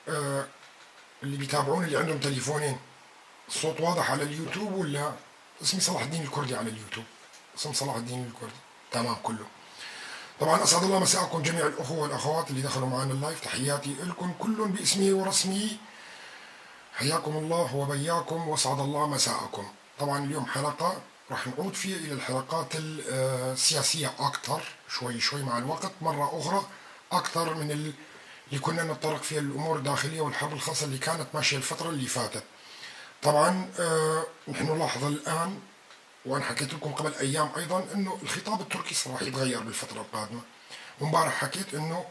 اللي بيتابعوني اللي عندهم تليفونين، الصوت واضح على اليوتيوب ولا؟ اسمي صلاح الدين الكردي على اليوتيوب، اسم صلاح الدين الكردي، تمام كله. طبعا اسعد الله مساءكم جميع الاخوة والاخوات اللي دخلوا معنا ال live، تحياتي لكم كل باسمي ورسمي، حياكم الله وبياكم واسعد الله مساءكم. طبعا اليوم حلقة راح نعود فيها الى الحلقات السياسية اكثر شوي شوي مع الوقت، مرة اخرى اكثر من اللي كنا نتطرق فيها للامور الداخلية والحرب الخاصة اللي كانت ماشية الفترة اللي فاتت. طبعا نحن نلاحظ الان، وانا حكيت لكم قبل ايام ايضا، انه الخطاب التركي راح يتغير بالفترة القادمة. وامبارح حكيت انه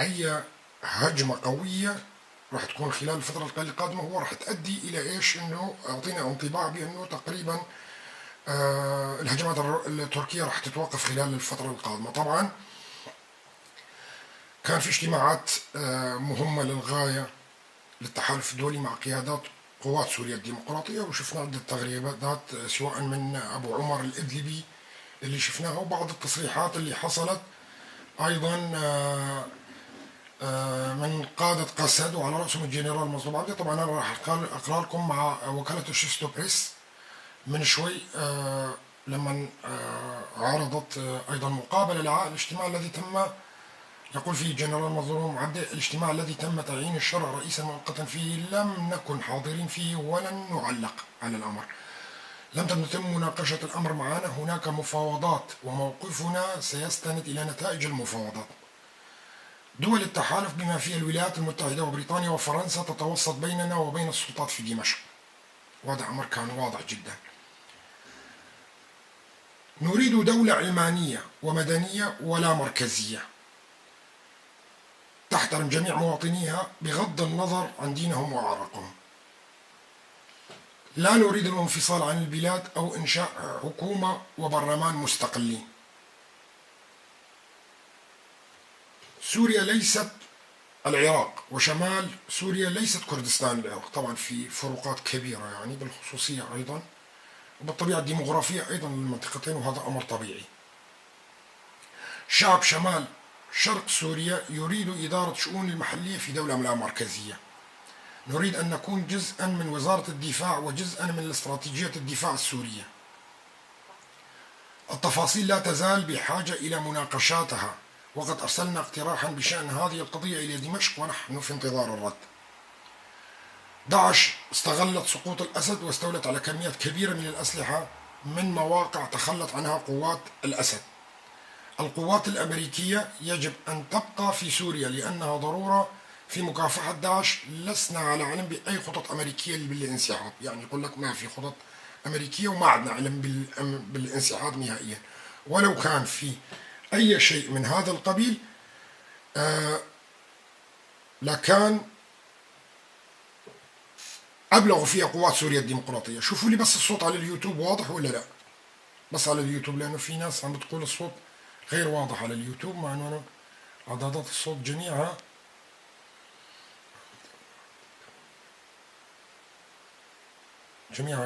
اي هجمة قوية راح تكون خلال الفترة القادمة هو راح تؤدي الى ايش؟ انه اعطينا انطباع بانه تقريبا الهجمات التركية راح تتوقف خلال الفترة القادمة. طبعا كان في اجتماعات مهمة للغاية للتحالف الدولي مع قيادات قوات سوريا الديمقراطية، وشفنا عدة تغريدات سواء من أبو عمر الإدلبي اللي شفناها، وبعض التصريحات اللي حصلت أيضا من قادة قسد وعلى رأسهم الجنرال مظلوم عبدي. طبعا أنا راح أقرأ لكم مع وكالة أشيستو بريس من شوي لما عرضت أيضا مقابلة للاجتماع الذي تم، يقول فيه الجنرال مظلوم عبدي: الاجتماع الذي تم تعيين الشرع رئيسا مؤقتا فيه لم نكن حاضرين فيه ولن نعلق على الأمر، لم تتم مناقشة الأمر معنا، هناك مفاوضات وموقفنا سيستند إلى نتائج المفاوضات. دول التحالف بما فيها الولايات المتحدة وبريطانيا وفرنسا تتوسط بيننا وبين السلطات في دمشق. وضع أمر كان واضح جدا. نريد دولة علمانية ومدنية ولا مركزية تحترم جميع مواطنيها بغض النظر عن دينهم وعرقهم. لا نريد الانفصال عن البلاد أو إنشاء حكومة وبرلمان مستقلين. سوريا ليست العراق، وشمال سوريا ليست كردستان العراق. طبعا في فروقات كبيرة يعني بالخصوصية أيضا وبالطبيعة الديموغرافية أيضا للمنطقتين، وهذا أمر طبيعي. شعب شمال شرق سوريا يريد إدارة شؤون المحلية في دولة لا مركزية. نريد أن نكون جزءا من وزارة الدفاع وجزءا من استراتيجية الدفاع السورية. التفاصيل لا تزال بحاجة إلى مناقشاتها، وقد أرسلنا اقتراحا بشأن هذه القضية إلى دمشق ونحن في انتظار الرد. داعش استغلت سقوط الأسد واستولت على كميات كبيرة من الأسلحة من مواقع تخلت عنها قوات الأسد. القوات الأمريكية يجب أن تبقى في سوريا لأنها ضرورة في مكافحة داعش. لسنا على علم بأي خطط أمريكية بالانسحاب، يعني يقول لك ما في خطط أمريكية وما عندنا علم بالانسحاب نهائيا. ولو كان في أي شيء من هذا القبيل لكان أبلغوا فيها قوات سوريا الديمقراطية. شوفوا لي بس الصوت على اليوتيوب واضح ولا لا؟ بس على اليوتيوب، لأنه في ناس عم بتقول الصوت غير واضح على اليوتيوب، مع أنه أنا عدادات الصوت جميعها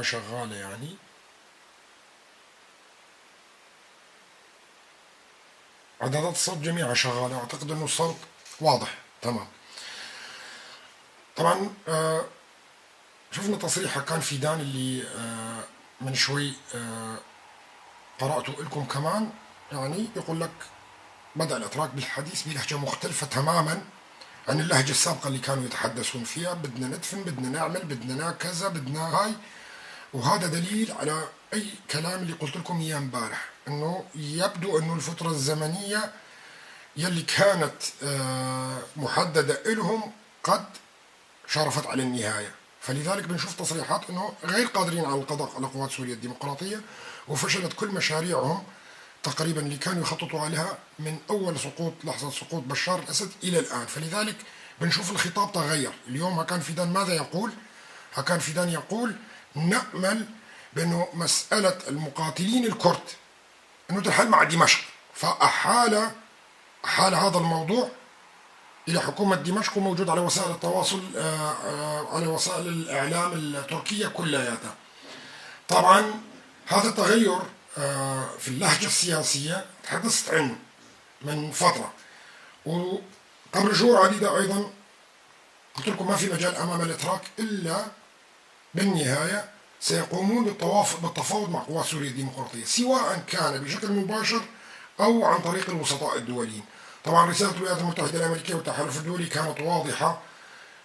شغالة يعني. عدادات الصوت جميعها شغالة، أعتقد أنه الصوت واضح تمام. طبعا شفنا تصريح هاكان فيدان اللي من شوي قرأته لكم كمان، يعني يقول لك بدأ الأتراك بالحديث بلهجة مختلفة تماما عن اللهجة السابقة اللي كانوا يتحدثون فيها. بدنا ندفن، بدنا نعمل، بدنا كذا، بدنا هاي. وهذا دليل على أي كلام اللي قلت لكم إياه امبارح، إنه يبدو إنه الفترة الزمنية يلي كانت محددة إلهم قد شرفت على النهاية. فلذلك بنشوف تصريحات إنه غير قادرين على القضاء على قوات سوريا الديمقراطية، وفشلت كل مشاريعهم تقريبا اللي كانوا يخططوا عليها من أول سقوط لحظة سقوط بشار الأسد إلى الآن. فلذلك بنشوف الخطاب تغير. اليوم هاكان فيدان ماذا يقول؟ هاكان فيدان يقول نأمل بأنه مسألة المقاتلين الكرد أنه تنحل مع دمشق، فأحال هذا الموضوع إلى حكومة دمشق، وموجود على وسائل التواصل على وسائل الإعلام التركية كلياتها. طبعا هذا التغير في اللهجة السياسية تحدثت عنه من فترة، وقد قبل شهور عديدة أيضا قلت لكم ما في مجال أمام الأتراك إلا بالنهاية سيقومون بالتفاوض مع قوات سوريا الديمقراطية، سواء كان بشكل مباشر أو عن طريق الوسطاء الدوليين. طبعا رسالة الولايات المتحدة الأمريكية والتحالف الدولي كانت واضحة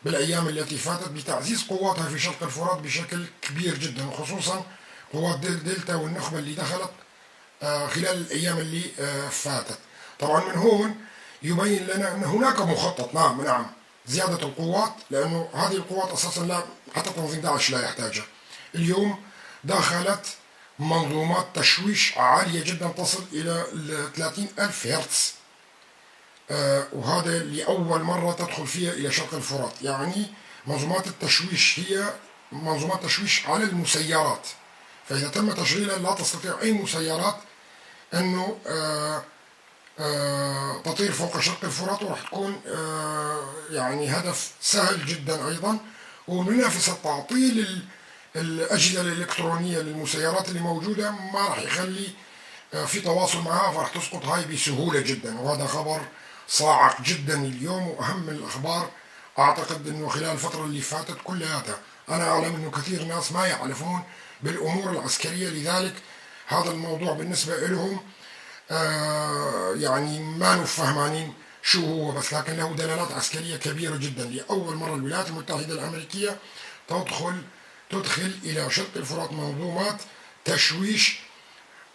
بالأيام التي فاتت بتعزيز قواتها في شرق الفرات بشكل كبير جدا، وخصوصا قوات دلتا والنخبة اللي دخلت خلال الأيام اللي فاتت. طبعا من هون يبين لنا أن هناك مخطط، نعم زيادة القوات، لأنه هذه القوات أساسا لا حتى تنظيم داعش لا يحتاجها. اليوم دخلت منظومات تشويش عالية جدا تصل إلى 30,000 هرتز، وهذا لأول مرة تدخل فيها إلى شرق الفرات. يعني منظومات التشويش هي منظومات تشويش على المسيرات، فإذا تم تشغيلها لا تستطيع أي مسيرات أنه تطير فوق شرق الفرات، وراح تكون يعني هدف سهل جدا أيضا. ومنافسة تعطيل الأجهزة الإلكترونية للمسيرات اللي موجودة ما راح يخلي في تواصل معها، فراح تسقط هاي بسهولة جدا. وهذا خبر صاعق جدا اليوم، وأهم الأخبار أعتقد أنه خلال الفترة اللي فاتت كلها. أنا أعلم أنه كثير ناس ما يعرفون بالأمور العسكرية، لذلك هذا الموضوع بالنسبة لهم يعني ما فهمانين شو هو، بس لكن له دلالات عسكرية كبيرة جدا. لأول مرة الولايات المتحدة الأمريكية تدخل إلى شرق الفرات منظومات تشويش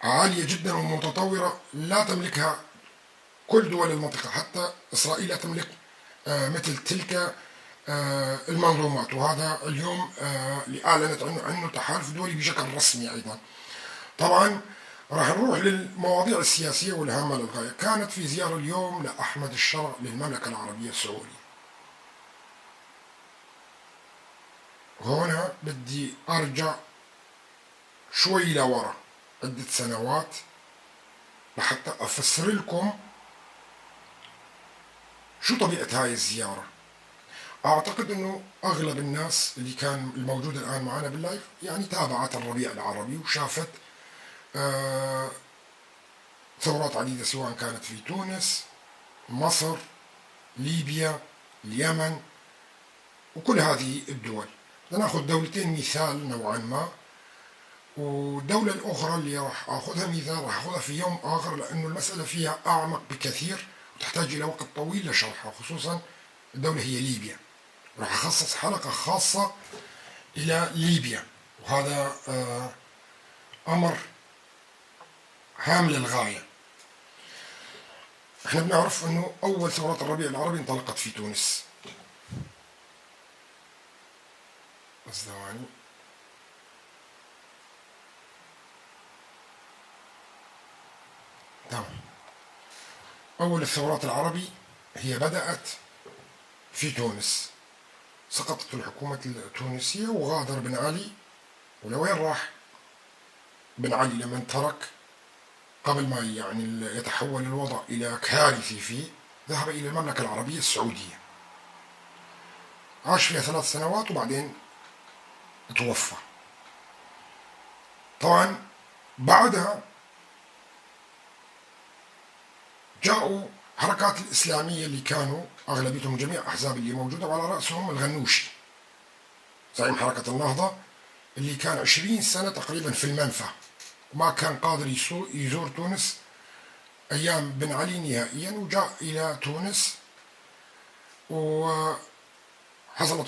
عالية جدا ومتطورة لا تملكها كل دول المنطقة، حتى إسرائيل لا تملك مثل تلك المنظومات. وهذا اليوم اللي أعلنت عنه تحالف دولي بشكل رسمي أيضا. طبعا راح نروح للمواضيع السياسية والهامة للغاية. كانت في زيارة اليوم لأحمد الشرع للمملكة العربية السعودية. هنا بدي أرجع شوي لورا عدة سنوات لحتى أفسر لكم شو طبيعة هاي الزيارة. أعتقد أنه أغلب الناس اللي كان الموجودة الآن معنا باللايف يعني تابعت الربيع العربي وشافت ثورات عديدة، سواء كانت في تونس، مصر، ليبيا، اليمن، وكل هذه الدول. ناخذ دولتين مثال نوعا ما، والدولة الأخرى اللي راح أخذها مثال راح أخذها في يوم آخر، لأنه المسألة فيها أعمق بكثير وتحتاج إلى وقت طويل لشرحها، خصوصا الدولة هي ليبيا. راح أخصص حلقة خاصة إلى ليبيا، وهذا أمر هام للغاية. احنا بنعرف أنه أول ثورات الربيع العربي انطلقت في تونس. بس ثواني. تمام. أول الثورات العربي هي بدأت في تونس. سقطت الحكومة التونسية وغادر بن علي. ولوين راح بن علي لما ترك قبل ما يعني يتحول الوضع إلى كارثي فيه؟ ذهب إلى المملكة العربية السعودية، عاش فيها 3 سنوات وبعدين توفى. طبعا بعدها جاءوا حركات الإسلامية اللي كانوا أغلبيتهم جميع أحزاب اللي موجودة، وعلى رأسهم الغنوشي زعيم حركة النهضة اللي كان 20 سنة تقريبا في المنفى وما كان قادر يزور تونس أيام بن علي نهائيا، وجاء إلى تونس وحصلت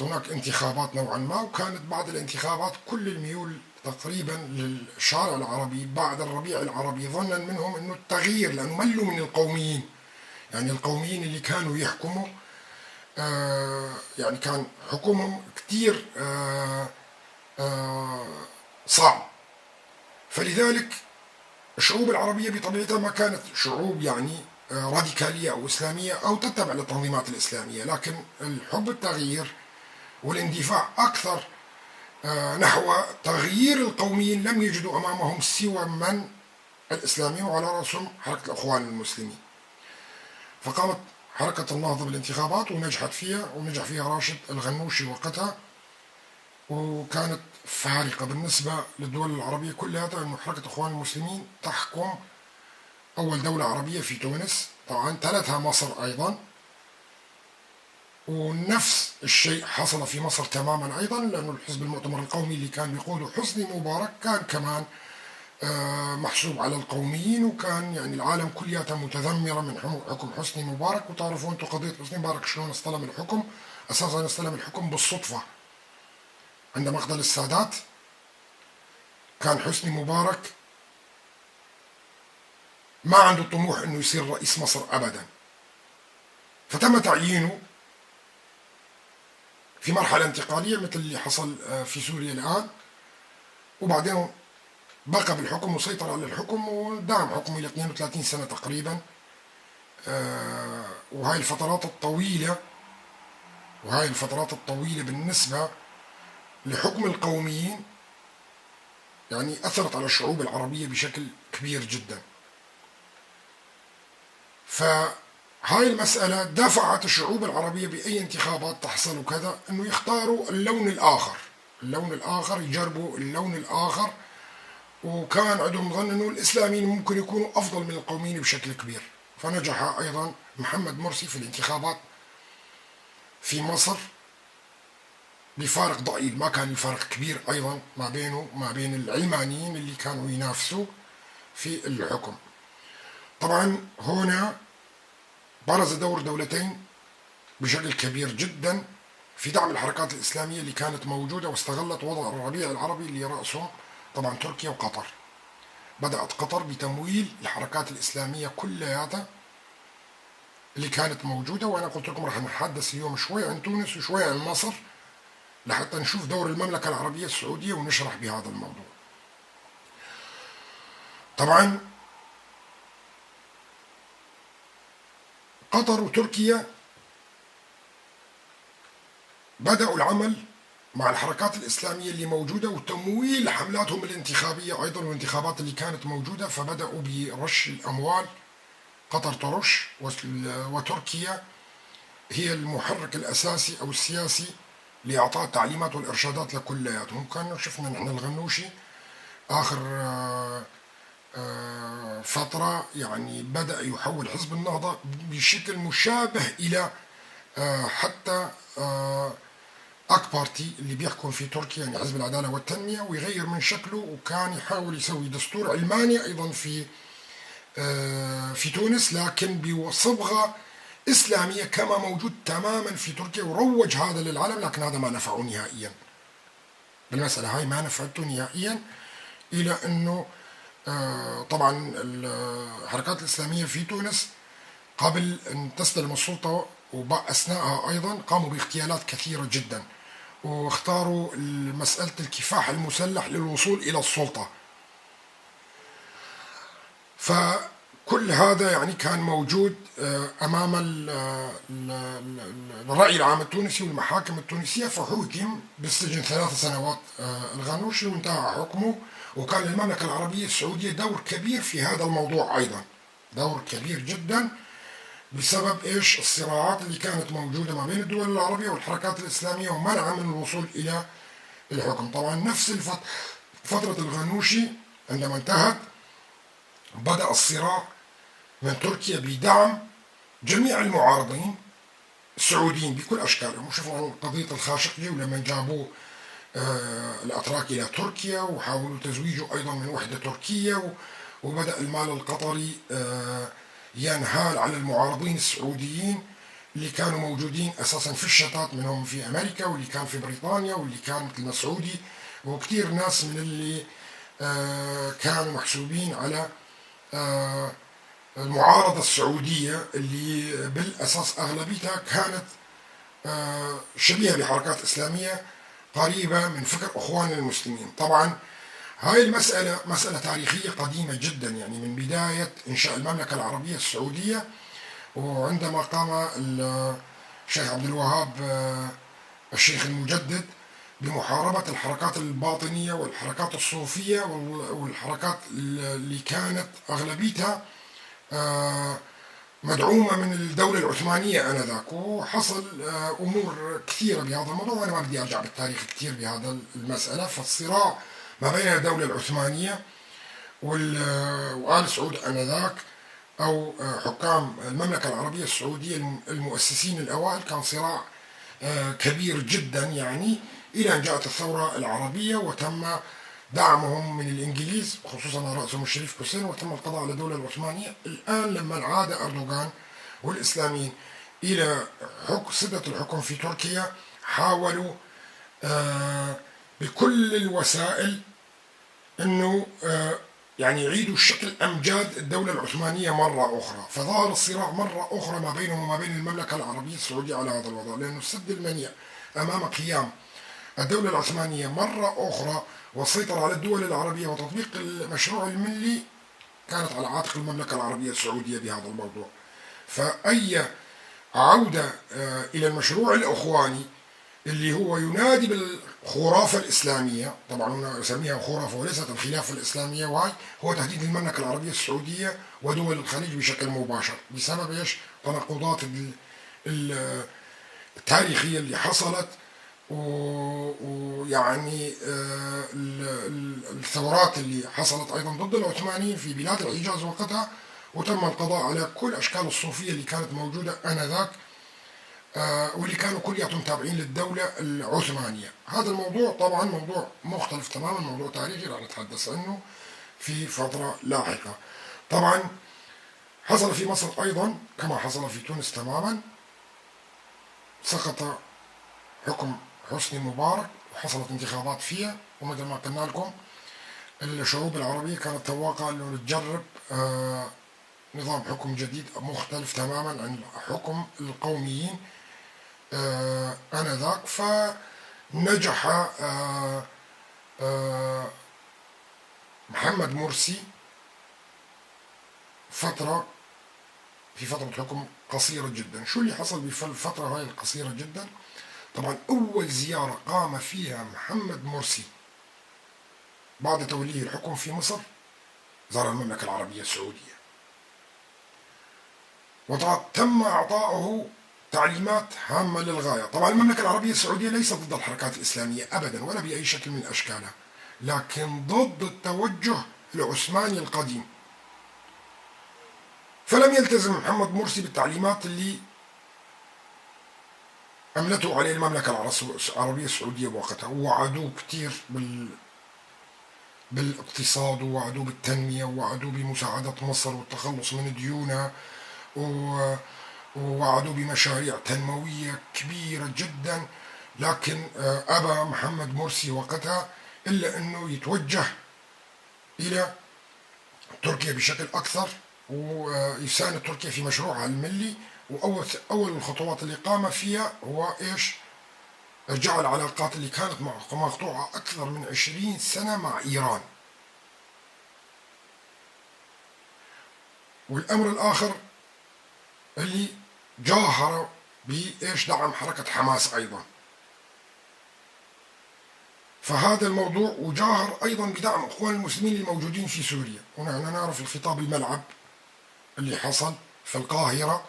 هناك انتخابات نوعا ما، وكانت بعد الانتخابات كل الميول تقريبا للشارع العربي بعد الربيع العربي، ظنا منهم انه التغيير، لانه ملوا من القوميين. يعني القوميين اللي كانوا يحكموا يعني كان حكمهم كثير صعب. فلذلك الشعوب العربية بطبيعتها ما كانت شعوب يعني راديكالية أو إسلامية أو تتبع للتنظيمات الإسلامية، لكن الحب التغيير والاندفاع أكثر نحو تغيير القوميين لم يجدوا أمامهم سوى من الإسلاميين، وعلى رأسهم حركة الإخوان المسلمين. فقامت حركة النهضة بالانتخابات ونجحت فيها، ونجح فيها راشد الغنوشي وقتها، وكانت فارقة بالنسبة للدول العربية كلها أنه حركة الإخوان المسلمين تحكم أول دولة عربية في تونس، طبعا تلتها مصر أيضا. ونفس الشيء حصل في مصر تماما أيضا، لأنه الحزب المؤتمر القومي اللي كان بيقوده حسني مبارك كان كمان محسوب على القوميين، وكان يعني العالم كلياتها متذمرة من حكم حسني مبارك. وتعرفون أنتم قضية حسني مبارك شلون استلم الحكم. أساسا استلم الحكم بالصدفة عندما اغتال السادات. كان حسني مبارك ما عنده طموح انه يصير رئيس مصر ابدا، فتم تعيينه في مرحلة انتقالية مثل اللي حصل في سوريا الآن، وبعدين بقى بالحكم وسيطر على الحكم ودام حكمه إلى 32 سنة تقريبا. وهاي الفترات الطويلة، وهاي الفترات الطويلة بالنسبة لحكم القوميين يعني أثرت على الشعوب العربية بشكل كبير جدا. فهاي المسألة دفعت الشعوب العربية بأي انتخابات تحصل وكذا أنه يختاروا اللون الآخر، اللون الآخر، يجربوا اللون الآخر. وكان عندهم ظن أنه الإسلاميين ممكن يكونوا أفضل من القوميين بشكل كبير. فنجح أيضا محمد مرسي في الانتخابات في مصر بفارق ضئيل، ما كان الفارق كبير أيضا ما بينه وما بين العلمانيين اللي كانوا ينافسوا في الحكم. طبعا هنا برز دور دولتين بشكل كبير جدا في دعم الحركات الإسلامية اللي كانت موجودة، واستغلت وضع الربيع العربي اللي رأسه طبعا تركيا وقطر. بدأت قطر بتمويل الحركات الإسلامية كلياتها اللي كانت موجودة. وأنا قلت لكم راح نتحدث اليوم شوي عن تونس وشوي عن مصر لحتى نشوف دور المملكة العربية السعودية ونشرح بهذا الموضوع. طبعا قطر وتركيا بدأوا العمل مع الحركات الإسلامية اللي موجودة وتمويل حملاتهم الانتخابية أيضا والانتخابات اللي كانت موجودة. فبدأوا برش الأموال، قطر ترش وتركيا هي المحرك الأساسي أو السياسي لإعطاء التعليمات والإرشادات لكلياتهم. كانوا شفنا نحن الغنوشي آخر فترة يعني بدأ يحول حزب النهضة بشكل مشابه إلى حتى AK Parti اللي بيحكم في تركيا، يعني حزب العدالة والتنمية، ويغير من شكله، وكان يحاول يسوي دستور علماني أيضا في تونس، لكن بصبغة إسلامية كما موجود تماما في تركيا، وروج هذا للعالم، لكن هذا ما نفعه نهائيا. بالمسألة هاي ما نفعته نهائيا، إلى أنه طبعا الحركات الإسلامية في تونس قبل أن تستلم السلطة وأثناءها أيضا قاموا باغتيالات كثيرة جدا، واختاروا مسألة الكفاح المسلح للوصول إلى السلطة. فكل هذا يعني كان موجود أمام الرأي العام التونسي والمحاكم التونسية. فحكم بالسجن 3 سنوات الغنوشي وانتهى حكمه. وكان للمملكة العربية السعودية دور كبير في هذا الموضوع أيضا، دور كبير جدا، بسبب إيش؟ الصراعات اللي كانت موجودة ما بين الدول العربية والحركات الإسلامية ومنع من الوصول إلى الحكم. طبعا نفس فترة الغنوشي عندما انتهت بدأ الصراع من تركيا بدعم جميع المعارضين السعوديين بكل أشكالهم. وشوفوا قضية الخاشقجي ولما جابوه الأتراك إلى تركيا وحاولوا تزويجه أيضا من وحدة تركية، وبدأ المال القطري ينهال على المعارضين السعوديين اللي كانوا موجودين أساسا في الشتات، منهم في أمريكا واللي كان في بريطانيا واللي كان مثل المسعودي وكثير ناس من اللي كانوا محسوبين على المعارضة السعودية اللي بالأساس أغلبيتها كانت شبيهة بحركات إسلامية قريبة من فكر أخوان المسلمين. طبعا هاي المسألة مسألة تاريخية قديمة جدا، يعني من بداية إنشاء المملكة العربية السعودية، وعندما قام الشيخ عبد الوهاب الشيخ المجدد بمحاربة الحركات الباطنية والحركات الصوفية والحركات اللي كانت أغلبيتها مدعومة من الدولة العثمانية آنذاك، وحصل أمور كثيرة بهذا الموضوع، وأنا ما بدي أرجع بالتاريخ كثير بهذا المسألة. فالصراع ما بين الدولة العثمانية وآل سعود آنذاك أو حكام المملكة العربية السعودية المؤسسين الأوائل كان صراع كبير جدا، يعني إلى أن جاءت الثورة العربية وتم دعمهم من الإنجليز خصوصا على رأسهم الشريف حسين، وتم القضاء على الدولة العثمانية. الآن لما عاد أردوغان والإسلاميين إلى سدة الحكم في تركيا، حاولوا بكل الوسائل أنه يعني يعيدوا شكل أمجاد الدولة العثمانية مرة أخرى. فظهر الصراع مرة أخرى ما بينهم وما بين المملكة العربية السعودية على هذا الوضع، لأنه السد المنيع أمام قيام الدولة العثمانية مرة أخرى والسيطرة على الدول العربية وتطبيق المشروع الملي كانت على عاتق المملكة العربية السعودية بهذا الموضوع. فأي عودة إلى المشروع الأخواني اللي هو ينادي بالخرافة الإسلامية، طبعا هنا أسميها خرافة وليست الخلافة الإسلامية، وهي هو تهديد المملكة العربية السعودية ودول الخليج بشكل مباشر، بسبب إيش؟ تناقضات التاريخية اللي حصلت، ويعني الثورات اللي حصلت أيضا ضد العثمانيين في بلاد الحجاز وقتها، وتم القضاء على كل أشكال الصوفية اللي كانت موجودة آنذاك، واللي كانوا كلياتهم تابعين للدولة العثمانية. هذا الموضوع طبعا موضوع مختلف تماما، موضوع تاريخي راح نتحدث عنه في فترة لاحقة. طبعا حصل في مصر أيضا كما حصل في تونس تماما، سقط حكم حسني مبارك وحصلت انتخابات فيها، ومثل ما قلنا لكم الشعوب العربية كانت تواقع أنه تجرب نظام حكم جديد مختلف تماما عن حكم القوميين آنذاك. فنجح محمد مرسي في فترة حكم قصيرة جدا. شو اللي حصل بالفترة هاي القصيرة جدا؟ طبعا أول زيارة قام فيها محمد مرسي بعد توليه الحكم في مصر زار المملكة العربية السعودية، وتم إعطائه تعليمات هامة للغاية. طبعا المملكة العربية السعودية ليست ضد الحركات الإسلامية أبدا ولا بأي شكل من أشكالها، لكن ضد التوجه العثماني القديم. فلم يلتزم محمد مرسي بالتعليمات اللي عملته عليه المملكة العربية السعودية بوقتها، ووعدوه كثير بالاقتصاد، ووعدوه بالتنمية، ووعدوه بمساعدة مصر والتخلص من ديونها، ووعدوه بمشاريع تنموية كبيرة جدا. لكن أبى محمد مرسي وقتها إلا أنه يتوجه إلى تركيا بشكل أكثر ويساند تركيا في مشروعها الملي. وأول الخطوات اللي قام فيها هو إيش؟ رجع العلاقات اللي كانت مقطوعة أكثر من 20 سنة مع إيران. والأمر الآخر اللي جاهر بإيش؟ دعم حركة حماس أيضا. فهذا الموضوع، وجاهر أيضا بدعم إخوان المسلمين الموجودين في سوريا. ونحن نعرف الخطاب الملعب اللي حصل في القاهرة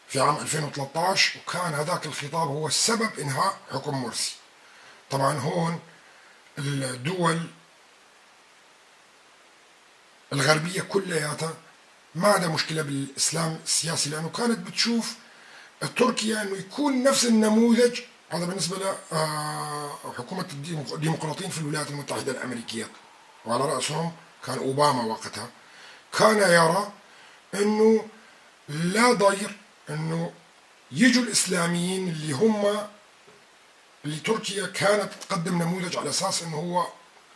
في عام 2013، وكان هذاك الخطاب هو السبب إنهاء حكم مرسي. طبعا هون الدول الغربية كلياتها ما عندها مشكلة بالإسلام السياسي، لأنه كانت بتشوف تركيا أنه يكون نفس النموذج هذا بالنسبة لحكومة الديمقراطيين في الولايات المتحدة الأمريكية، وعلى رأسهم كان أوباما وقتها، كان يرى أنه لا ضير أنه يجوا الإسلاميين اللي هم اللي تركيا كانت تقدم نموذج على أساس أنه هو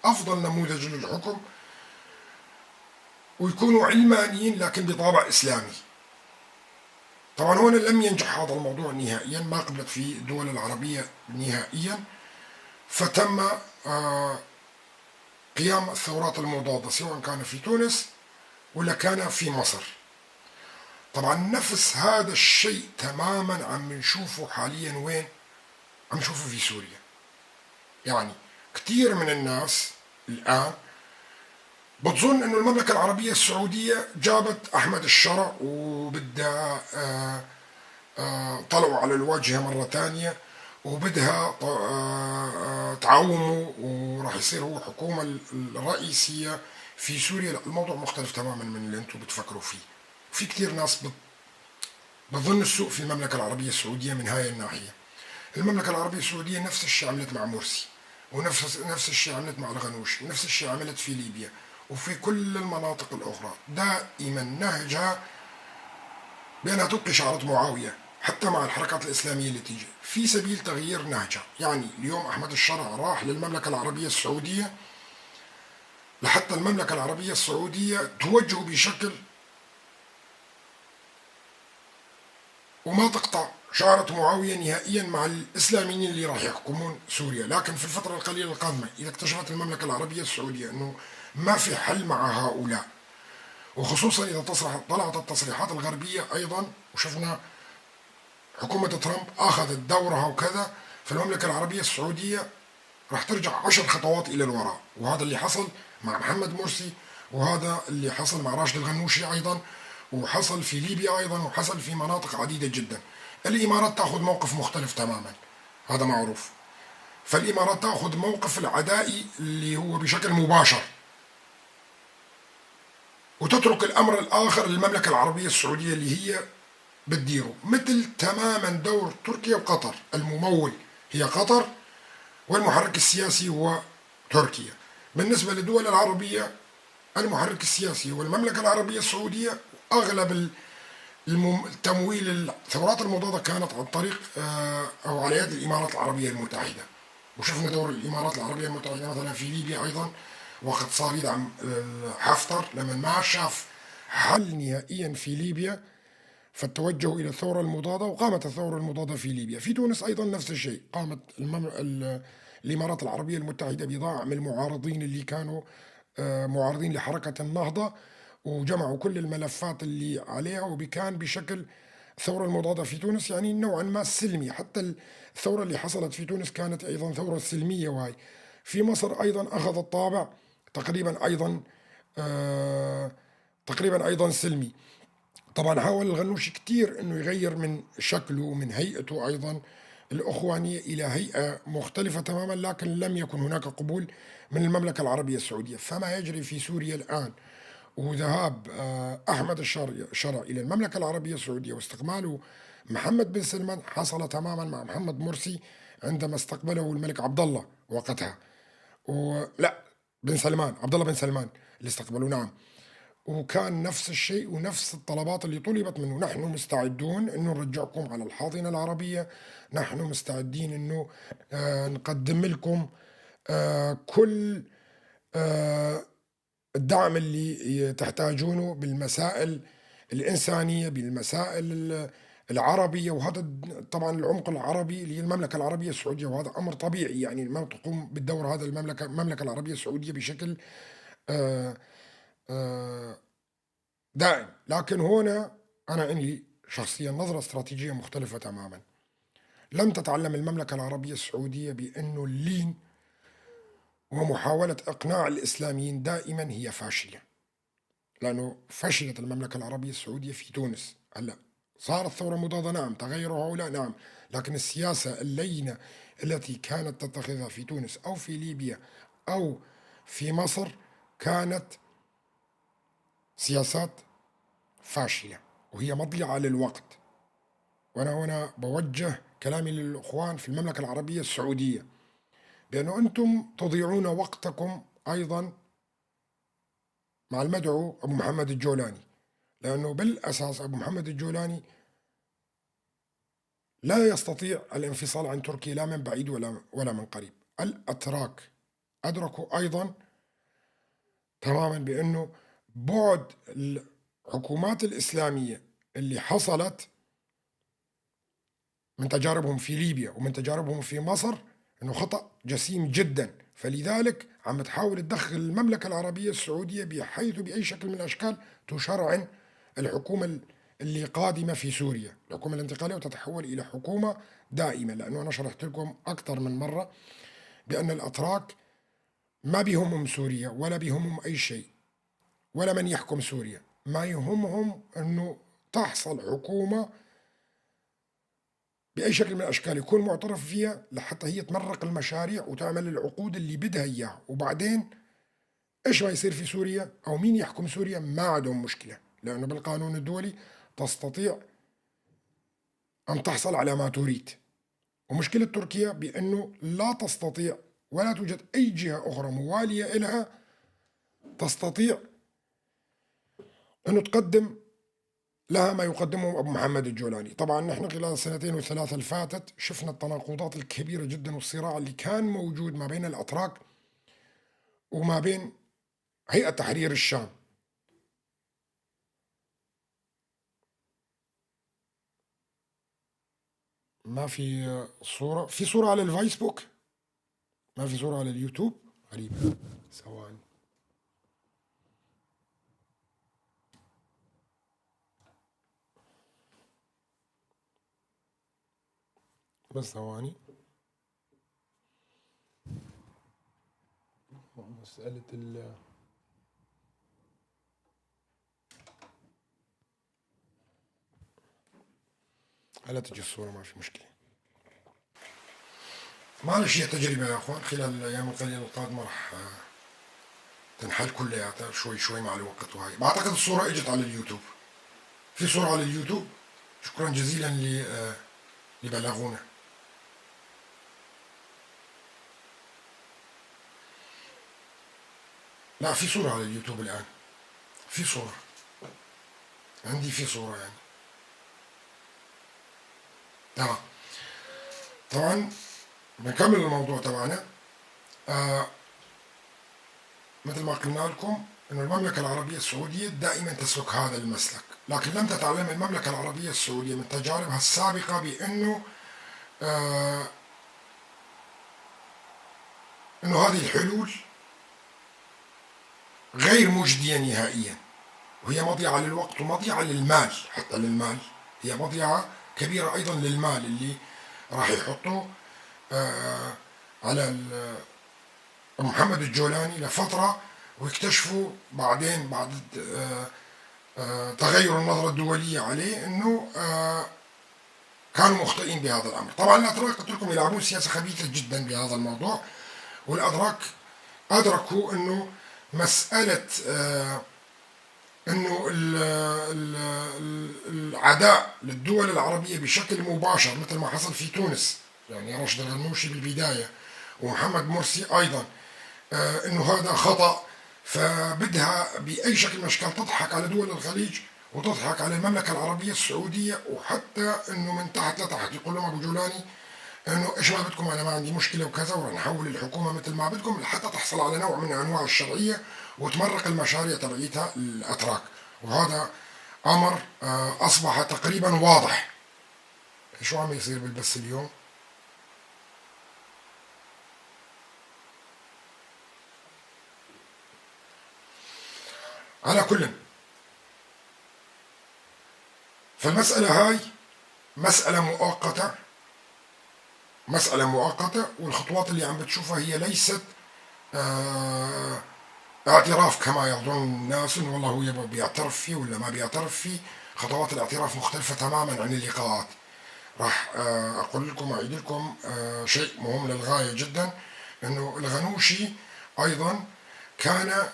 أفضل نموذج للحكم، ويكونوا علمانيين لكن بطابع إسلامي. طبعا هنا لم ينجح هذا الموضوع نهائيا، ما قبلت في الدول العربية نهائيا، فتم قيام الثورات المضادة سواء كان في تونس ولا كان في مصر. طبعا نفس هذا الشيء تماما عم نشوفه حاليا وين؟ عم نشوفه في سوريا. يعني كثير من الناس الآن بتظن انه المملكة العربية السعودية جابت احمد الشرع وبدها طلعوا على الواجهة مرة ثانية وبدها تعاومه وراح يصير هو الحكومة الرئيسية في سوريا. لا، الموضوع مختلف تماما من اللي انتم بتفكروا فيه. في كثير ناس بظن السوء في المملكة العربية السعودية من هاي الناحية. المملكة العربية السعودية نفس الشيء عملت مع مرسي، ونفس الشيء عملت مع الغنوشي، ونفس الشيء عملت في ليبيا وفي كل المناطق الأخرى. دائما نهجها بأنها تبقي شعرة معاوية حتى مع الحركات الإسلامية اللي تيجي في سبيل تغيير نهجها. يعني اليوم أحمد الشرع راح للمملكة العربية السعودية لحتى المملكة العربية السعودية توجهه بشكل وما تقطع شعرة معاوية نهائيا مع الإسلاميين اللي راح يحكمون سوريا. لكن في الفترة القليلة القادمة إذا اكتشفت المملكة العربية السعودية أنه ما في حل مع هؤلاء، وخصوصا إذا طلعت التصريحات الغربية أيضا وشفنا حكومة ترامب أخذت دورها وكذا، فالمملكة العربية السعودية راح ترجع 10 خطوات إلى الوراء. وهذا اللي حصل مع محمد مرسي، وهذا اللي حصل مع راشد الغنوشي أيضا، وحصل في ليبيا أيضا، وحصل في مناطق عديدة جدا. الإمارات تأخذ موقف مختلف تماما، هذا معروف. فالإمارات تأخذ موقف العدائي اللي هو بشكل مباشر، وتترك الأمر الآخر للمملكة العربية السعودية اللي هي بتديره، مثل تماما دور تركيا وقطر. الممول هي قطر والمحرك السياسي هو تركيا. بالنسبة للدول العربية المحرك السياسي هو المملكة العربية السعودية. أغلب التمويل الثورات المضادة كانت عن طريق أو على يد الإمارات العربية المتحدة. وشفنا دور الإمارات العربية المتحدة مثلا في ليبيا أيضا، وقت صار يدعم حفتر لما ما شاف حل نهائيا في ليبيا فالتوجه إلى الثورة المضادة، وقامت الثورة المضادة في ليبيا. في تونس أيضا نفس الشيء، قامت الإمارات العربية المتحدة بدعم المعارضين اللي كانوا معارضين لحركة النهضة، وجمعوا كل الملفات اللي عليها، وكان بشكل الثورة المضادة في تونس يعني نوعا ما سلمي. حتى الثورة اللي حصلت في تونس كانت أيضا ثورة سلمية. وهي في مصر أيضا أخذ الطابع تقريبا أيضا تقريبا أيضا سلمي. طبعا حاول الغنوشي كثير أنه يغير من شكله ومن هيئته أيضا الأخوانية إلى هيئة مختلفة تماما، لكن لم يكن هناك قبول من المملكة العربية السعودية. فما يجري في سوريا الآن وذهاب أحمد الشرع إلى المملكة العربية السعودية واستقباله محمد بن سلمان حصل تماما مع محمد مرسي عندما استقبله الملك عبد الله وقتها، ولا بن سلمان، عبد الله بن سلمان اللي استقبله، نعم. وكان نفس الشيء ونفس الطلبات اللي طلبت منه، نحن مستعدون انه نرجعكم على الحاضنة العربية، نحن مستعدين انه نقدم لكم كل الدعم اللي تحتاجونه بالمسائل الإنسانية، بالمسائل العربية. وهذا طبعا العمق العربي اللي هي المملكة العربية السعودية، وهذا أمر طبيعي، يعني ما تقوم بالدور هذا المملكة العربية السعودية بشكل دائم. لكن هنا أنا عندي شخصيا نظرة استراتيجية مختلفة تماما. لم تتعلم المملكة العربية السعودية بأنه اللين ومحاولة إقناع الإسلاميين دائما هي فاشلة، لأنه فشلت المملكة العربية السعودية في تونس. هلا صارت ثورة مضادة، نعم، تغيروا هؤلاء، نعم، لكن السياسة اللينة التي كانت تتخذها في تونس أو في ليبيا أو في مصر كانت سياسات فاشلة وهي مضيعة للوقت. وأنا هنا بوجه كلامي للأخوان في المملكة العربية السعودية بأنه أنتم تضيعون وقتكم أيضا مع المدعو أبو محمد الجولاني، لأنه بالأساس أبو محمد الجولاني لا يستطيع الانفصال عن تركيا لا من بعيد ولا من قريب. الأتراك أدركوا أيضا تماما بأنه بعد الحكومات الإسلامية اللي حصلت من تجاربهم في ليبيا ومن تجاربهم في مصر أنه خطأ جسيم جدا، فلذلك عم تحاول تدخل المملكة العربية السعودية بحيث بأي شكل من الأشكال تشرعن الحكومة اللي قادمة في سوريا، الحكومة الانتقالية، وتتحول إلى حكومة دائمة. لأنه أنا شرحت لكم أكثر من مرة بأن الأتراك ما بيهمهم سوريا ولا بيهمهم أي شيء ولا من يحكم سوريا، ما يهمهم أنه تحصل حكومة بأي شكل من الأشكال يكون معترف فيها لحتى هي تمرق المشاريع وتعمل العقود اللي بدها إياها، وبعدين إيش ما يصير في سوريا أو مين يحكم سوريا ما عندهم مشكلة، لأنه بالقانون الدولي تستطيع أن تحصل على ما تريد. ومشكلة تركيا بأنه لا تستطيع ولا توجد أي جهة أخرى موالية إلها تستطيع أنه تقدم لها ما يقدمه أبو محمد الجولاني. طبعا نحن خلال السنتين والثلاثة اللي فاتت شفنا التناقضات الكبيرة جدا والصراع اللي كان موجود ما بين الأتراك وما بين هيئة تحرير الشام. ما في صورة، في صورة على الفيسبوك، ما في صورة على اليوتيوب، غريبة. ثواني. بس ثواني. مسألة ال هلا تجي الصورة، ما في مشكلة. معلش هي تجربة يا أخوان، خلال الأيام القليلة القادمة راح تنحل كلياتها شوي شوي مع الوقت. وهي بعتقد الصورة اجت على اليوتيوب، في صورة على اليوتيوب. شكرا جزيلا لبلاغونا. لا في صورة على اليوتيوب الآن، في صورة عندي، في صورة يعني. تمام. طبعا بنكمل الموضوع تبعنا. مثل ما قلنا لكم أن المملكة العربية السعودية دائما تسلك هذا المسلك، لكن لم تتعلم المملكة العربية السعودية من تجاربها السابقة بأنه أنه هذه الحلول غير مجدية نهائيا، وهي مضيعة للوقت ومضيعة للمال، حتى للمال هي مضيعة كبيرة أيضا للمال اللي راح يحطوه على محمد الجولاني لفترة، واكتشفوا بعدين بعد تغير النظرة الدولية عليه أنه كانوا مخطئين بهذا الأمر. طبعا الأتراك قلت لكم يلعبون سياسة خبيثة جدا بهذا الموضوع، والأتراك أدركوا أنه مسألة أنه العداء للدول العربية بشكل مباشر مثل ما حصل في تونس، يعني راشد الغنوشي بالبداية ومحمد مرسي أيضا، أنه هذا خطأ، فبدها بأي شكل من الأشكال تضحك على دول الخليج وتضحك على المملكة العربية السعودية، وحتى أنه من تحت لتحت يقول لهم أبو جولاني أنه إيش ما بدكم أنا ما عندي مشكلة وكذا، ورح نحول الحكومة مثل ما بدكم لحتى تحصل على نوع من أنواع الشرعية وتمرق المشاريع تبعيتها الأتراك. وهذا أمر أصبح تقريبا واضح. شو عم يصير بالبث اليوم؟ على كل، فالمسألة هاي مسألة مؤقتة، مسألة مؤقتة، والخطوات اللي عم بتشوفها هي ليست اعتراف كما يظن الناس انه والله هو بيعترف فيه ولا ما بيعترف فيه. خطوات الاعتراف مختلفة تماما عن اللقاءات. راح اقول لكم واعيد لكم شيء مهم للغاية جدا، انه الغنوشي ايضا كان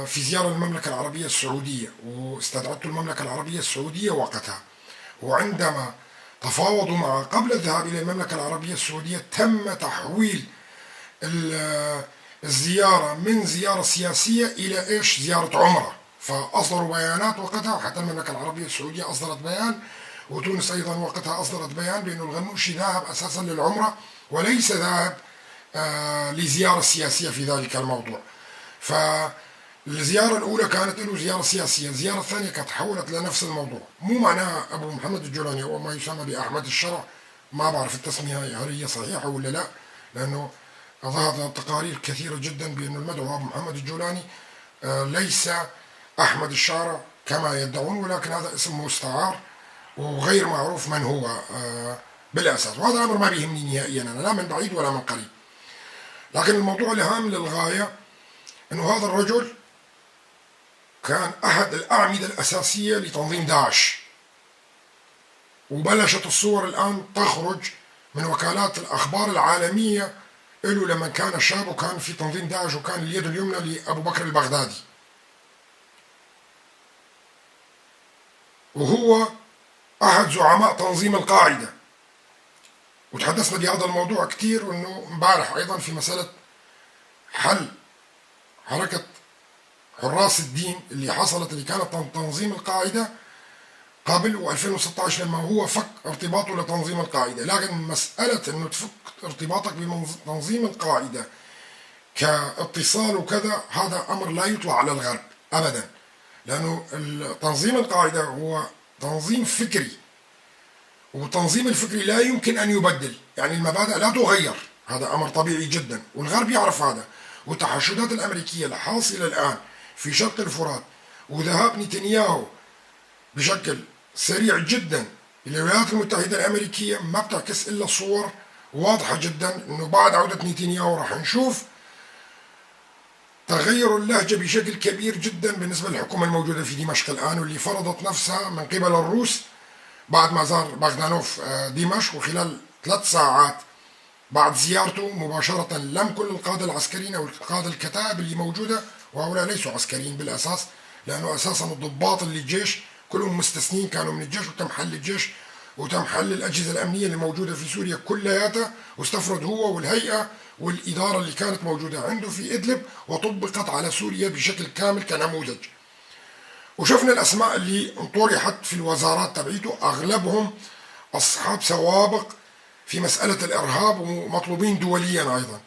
في زيارة للمملكة العربية السعودية، واستدعته المملكة العربية السعودية وقتها، وعندما تفاوضوا معه قبل الذهاب إلى المملكة العربية السعودية تم تحويل الزيارة من زيارة سياسية إلى إيش؟ زيارة عمرة. فأصدروا بيانات وقتها، وحتى المملكة العربية السعودية أصدرت بيان، وتونس أيضا وقتها أصدرت بيان بأن الغنوشي ذاهب أساسا للعمرة وليس ذاهب لزيارة سياسية في ذلك الموضوع. فالزيارة الأولى كانت له زيارة سياسية، الزيارة الثانية كانت تحولت لنفس الموضوع. مو معناها أبو محمد الجولاني أو ما يسمى بأحمد الشرع، ما بعرف التسمية هل هي صحيحة ولا لا، لأنه ظهرت تقارير كثيرة جدا بأن المدعو أبو محمد الجولاني ليس أحمد الشارع كما يدعون، ولكن هذا اسم مستعار وغير معروف من هو بالأساس، وهذا الأمر ما بيهمني نهائيا أنا، لا من بعيد ولا من قريب. لكن الموضوع الهام للغاية أنه هذا الرجل كان أحد الأعمدة الأساسية لتنظيم داعش، وبلشت الصور الآن تخرج من وكالات الأخبار العالمية له لما كان شاب وكان في تنظيم داعش وكان اليد اليمنى لأبو بكر البغدادي، وهو أحد زعماء تنظيم القاعدة. وتحدثنا بهذا الموضوع كثير، وانه امبارح ايضا في مسألة حل حركة حراس الدين اللي حصلت، اللي كانت تنظيم القاعدة قبل و2016 لما هو فك ارتباطه لتنظيم القاعدة. لكن مسألة انه تفك ارتباطك بتنظيم القاعدة كاتصال وكذا، هذا امر لا يطلع على الغرب ابدا، لانه تنظيم القاعدة هو تنظيم فكري، والتنظيم الفكري لا يمكن ان يبدل، يعني المبادئ لا تغير، هذا امر طبيعي جدا والغرب يعرف هذا. والتحشدات الامريكية الحاصلة الان في شرق الفرات وذهاب نتنياهو بشكل سريع جدا الى الولايات المتحدة الامريكية ما بتعكس الا صور واضحة جدا انه بعد عوده نتنياهو راح نشوف تغير اللهجة بشكل كبير جدا بالنسبة للحكومة الموجودة في دمشق الان، واللي فرضت نفسها من قبل الروس بعد ما زار باغدانوف دمشق، وخلال 3 ساعات بعد زيارته مباشرة لم كل القادة العسكريين أو القادة الكتائب اللي موجودة، وهؤلاء ليسوا عسكريين بالأساس، لأنه أساسا الضباط اللي الجيش كلهم مستثنين كانوا من الجيش، وتم حل الجيش وتم حل الأجهزة الأمنية اللي موجودة في سوريا كلياتها، واستفرد هو والهيئة والإدارة اللي كانت موجودة عنده في إدلب وطبقت على سوريا بشكل كامل كنموذج. وشفنا الأسماء اللي طرحت في الوزارات تبعيته، أغلبهم أصحاب سوابق في مسألة الإرهاب ومطلوبين دوليا أيضا.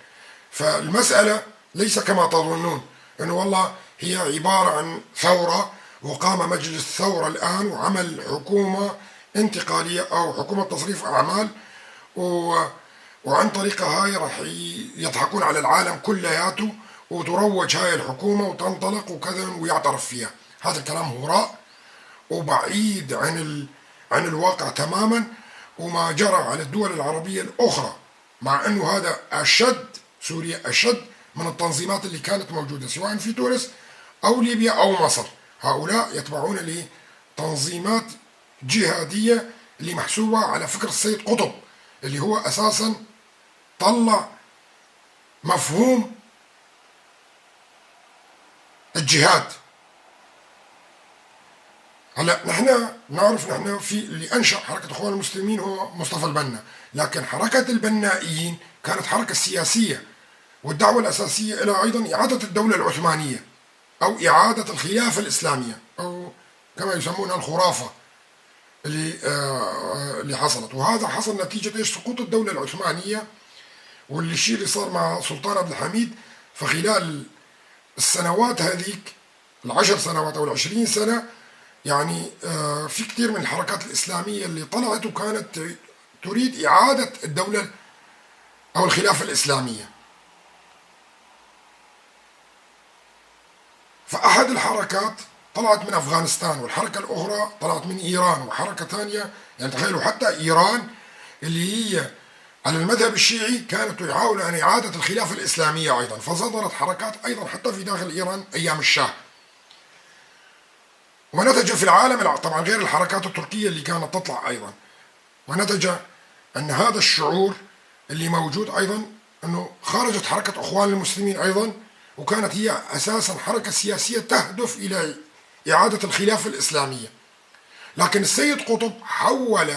فالمسألة ليس كما تظنون أنه والله هي عبارة عن ثورة وقام مجلس ثورة الآن وعمل حكومة انتقالية أو حكومة تصريف أعمال، وعن طريقة هاي راح يضحكون على العالم كلياته وتروج هاي الحكومة وتنطلق وكذا ويعترف فيها. هذا الكلام هراء وبعيد عن الواقع تماما، وما جرى على الدول العربية الأخرى، مع أنه هذا أشد، سوريا أشد من التنظيمات اللي كانت موجودة سواء في تونس أو ليبيا أو مصر. هؤلاء يتبعون لتنظيمات جهادية اللي محسوبة على فكر السيد قطب، اللي هو أساسا طلع مفهوم الجهاد. هلا نحن نعرف نحن في اللي انشا حركة اخوان المسلمين هو مصطفى البنا، لكن حركة البنائيين كانت حركة سياسية، والدعوة الاساسية الى ايضا اعاده الدولة العثمانية او اعاده الخلافة الاسلامية او كما يسمونها الخرافة اللي حصلت. وهذا حصل نتيجة ايش؟ سقوط الدولة العثمانية واللي الشيء اللي صار مع سلطان عبد الحميد. فخلال السنوات هذيك 10 سنوات او 20 سنة يعني في كثير من الحركات الإسلامية اللي طلعت وكانت تريد إعادة الدولة أو الخلافة الإسلامية. فأحد الحركات طلعت من أفغانستان، والحركة الأخرى طلعت من إيران، وحركة ثانية يعني تخيلوا حتى إيران اللي هي على المذهب الشيعي كانت تحاول أن إعادة الخلافة الإسلامية أيضا، فصدرت حركات أيضا حتى في داخل إيران أيام الشاه. ونتج في العالم طبعا غير الحركات التركية اللي كانت تطلع أيضا، ونتج أن هذا الشعور اللي موجود أيضا أنه خرجت حركة أخوان المسلمين أيضا، وكانت هي أساسا حركة سياسية تهدف إلى إعادة الخلافة الإسلامية. لكن السيد قطب حول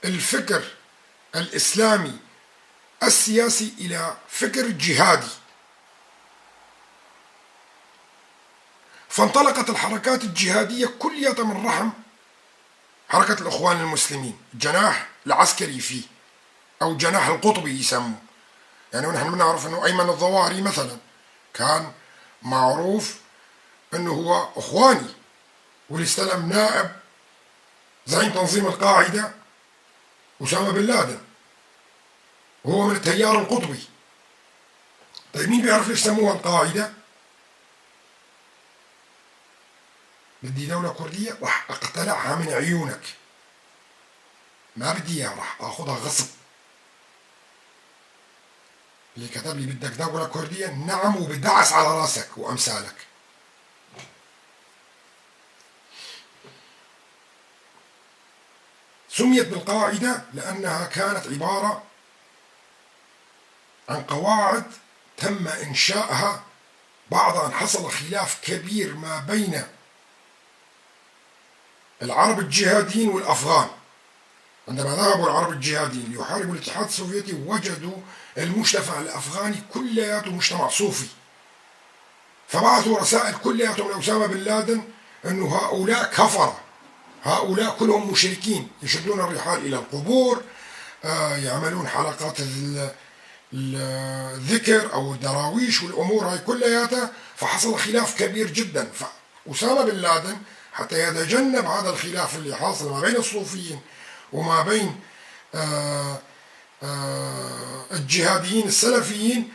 الفكر الإسلامي السياسي إلى فكر جهادي، فانطلقت الحركات الجهادية كلية من رحم حركة الإخوان المسلمين، الجناح العسكري فيه أو الجناح القطبي يسموه. يعني ونحن بنعرف أنه أيمن الظواهري مثلا كان معروف أنه هو إخواني، واللي استلم نائب زعيم تنظيم القاعدة أسامة بن لادن، وهو من التيار القطبي. طيب مين بيعرف ليش سموها القاعدة؟ بدي دولة كردية راح اقتلعها من عيونك، ما بدي اياها راح اخذها غصب. اللي كتب لي بدك دولة كردية، نعم وبدعس على راسك وامثالك. سميت بالقاعدة لأنها كانت عبارة عن قواعد تم إنشائها بعد أن حصل خلاف كبير ما بين العرب الجهاديين والأفغان. عندما ذهبوا العرب الجهاديين ليحاربوا الاتحاد السوفيتي وجدوا المجتمع الأفغاني كلياته مجتمع صوفي، فبعثوا رسائل كلياتهم لأسامة بن لادن أنه هؤلاء كفرة، هؤلاء كلهم مشركين، يشدون الرحال إلى القبور، يعملون حلقات الذكر أو الدراويش والأمور هاي كلياتها. فحصل خلاف كبير جدا. فأسامة بن لادن حتى يتجنب هذا الخلاف اللي حاصل ما بين الصوفيين وما بين الجهاديين السلفيين،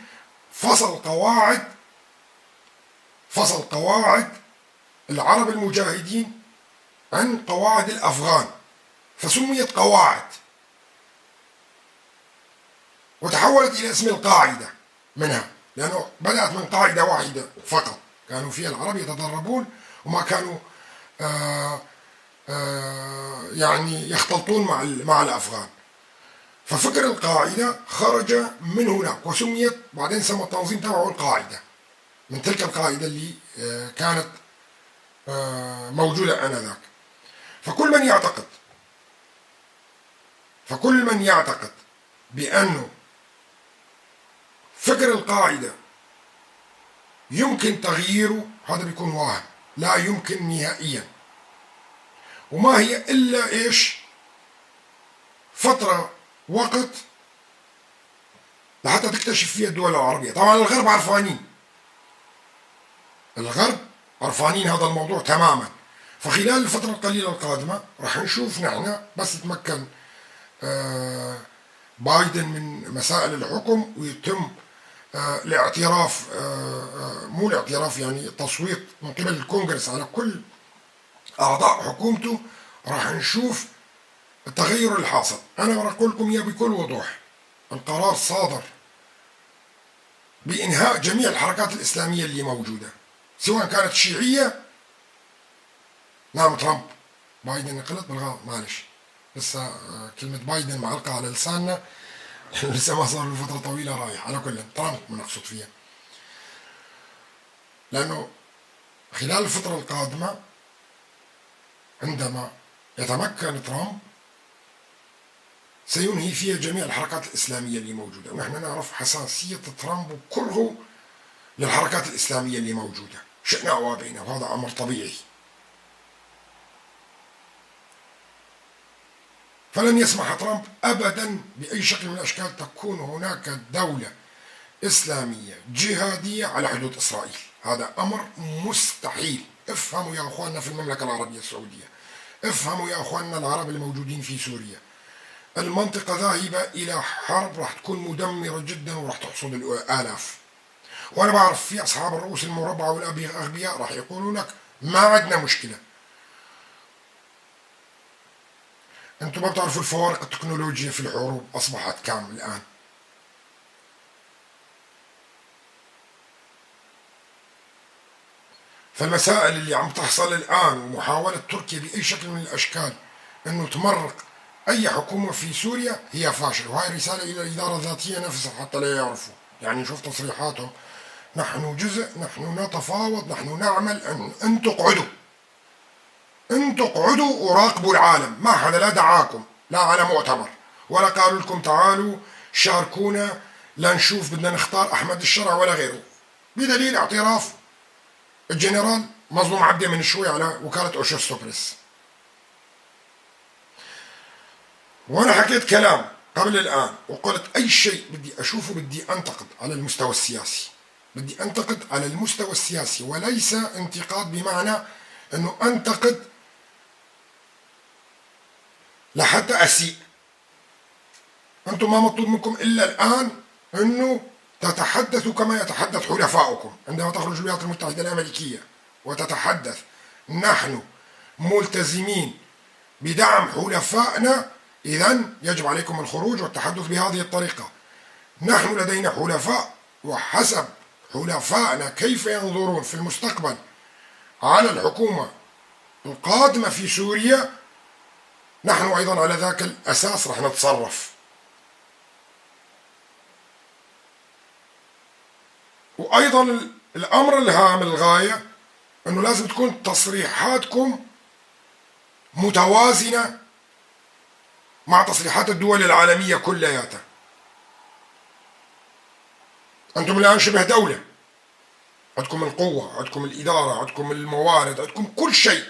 فصل قواعد العرب المجاهدين عن قواعد الأفغان، فسميت قواعد وتحولت إلى اسم القاعدة منها، لأنه بدأت من قاعدة واحدة فقط كانوا فيها العرب يتدربون وما كانوا يعني يختلطون مع الأفغان. ففكر القاعدة خرج من هناك وسميت بعدين سمى التنظيم تبعه القاعدة، من تلك القاعدة اللي كانت موجودة آنذاك. فكل من يعتقد بأنه فكر القاعدة يمكن تغييره، هذا بيكون واهم، لا يمكن نهائيا. وما هي إلا إيش؟ فترة وقت لحتى تكتشف فيها الدول العربية. طبعا الغرب عرفانين، الغرب عرفانين هذا الموضوع تماما. فخلال الفترة القليلة القادمة راح نشوف نحن بس يتمكن بايدن من مسائل الحكم ويتم الاعتراف، مو الاعتراف يعني التصويت من قبل الكونغرس على كل أعضاء حكومته، راح نشوف التغير الحاصل. أنا راح أقول لكم إياه بكل وضوح، القرار صادر بإنهاء جميع الحركات الإسلامية اللي موجودة، سواء كانت شيعية. نعم ترامب، بايدن قلت بالغلط، معلش لسه كلمة بايدن معلقة على لساننا لسه ما صار له فترة طويلة رايح. على كل ترامب بنقصد فيها، لأنه خلال الفترة القادمة عندما يتمكن ترامب سينهي فيها جميع الحركات الإسلامية اللي موجودة، ونحن نعرف حساسية ترامب وكرهه للحركات الإسلامية اللي موجودة، شئنا أو أبينا، وهذا أمر طبيعي. فلن يسمح ترامب أبدا بأي شكل من الأشكال تكون هناك دولة إسلامية جهادية على حدود إسرائيل، هذا أمر مستحيل. افهموا يا أخواننا في المملكة العربية السعودية، افهموا يا أخواننا العرب الموجودين في سوريا، المنطقة ذاهبة إلى حرب راح تكون مدمرة جدا وراح تحصد الآلاف. وأنا بعرف في أصحاب الرؤوس المربعة والأغبياء راح يقولوا لك ما عندنا مشكلة. أنتم ما بتعرفوا الفوارق التكنولوجية في الحروب أصبحت كام الآن. فالمسائل اللي عم تحصل الآن ومحاولة تركيا بأي شكل من الأشكال أنه تمرق أي حكومة في سوريا هي فاشلة. وهي رسالة إلى الإدارة الذاتية نفسها حتى لا يعرفوا، يعني نشوف تصريحاتهم، نحن جزء، نحن نتفاوض، نحن نعمل، أنتم اقعدوا، أنتم اقعدوا وراقبوا العالم، ما حدا لا دعاكم لا على مؤتمر ولا قالوا لكم تعالوا شاركونا لنشوف بدنا نختار أحمد الشرع ولا غيره، بدليل اعتراف الجنرال مظلوم عبده من شوي على وكالة أوشستو بريس. وأنا حكيت كلام قبل الآن وقلت أي شيء بدي أشوفه بدي أنتقد على المستوى السياسي، بدي أنتقد على المستوى السياسي، وليس انتقاد بمعنى أنه أنتقد لحتى أسيء. أنتم ما مطلوب منكم إلا الآن أنه تتحدثوا كما يتحدث حلفاؤكم عندما تخرج الولايات المتحدة الأمريكية وتتحدث نحن ملتزمين بدعم حلفائنا، إذن يجب عليكم الخروج والتحدث بهذه الطريقة. نحن لدينا حلفاء، وحسب حلفائنا كيف ينظرون في المستقبل على الحكومة القادمة في سوريا، نحن أيضا على ذاك الأساس رح نتصرف. وأيضا الأمر الهام للغاية أنه لازم تكون تصريحاتكم متوازنة مع تصريحات الدول العالمية كلياتها. أنتم الآن شبه دولة، عندكم القوة، عندكم الإدارة، عندكم الموارد، عندكم كل شيء.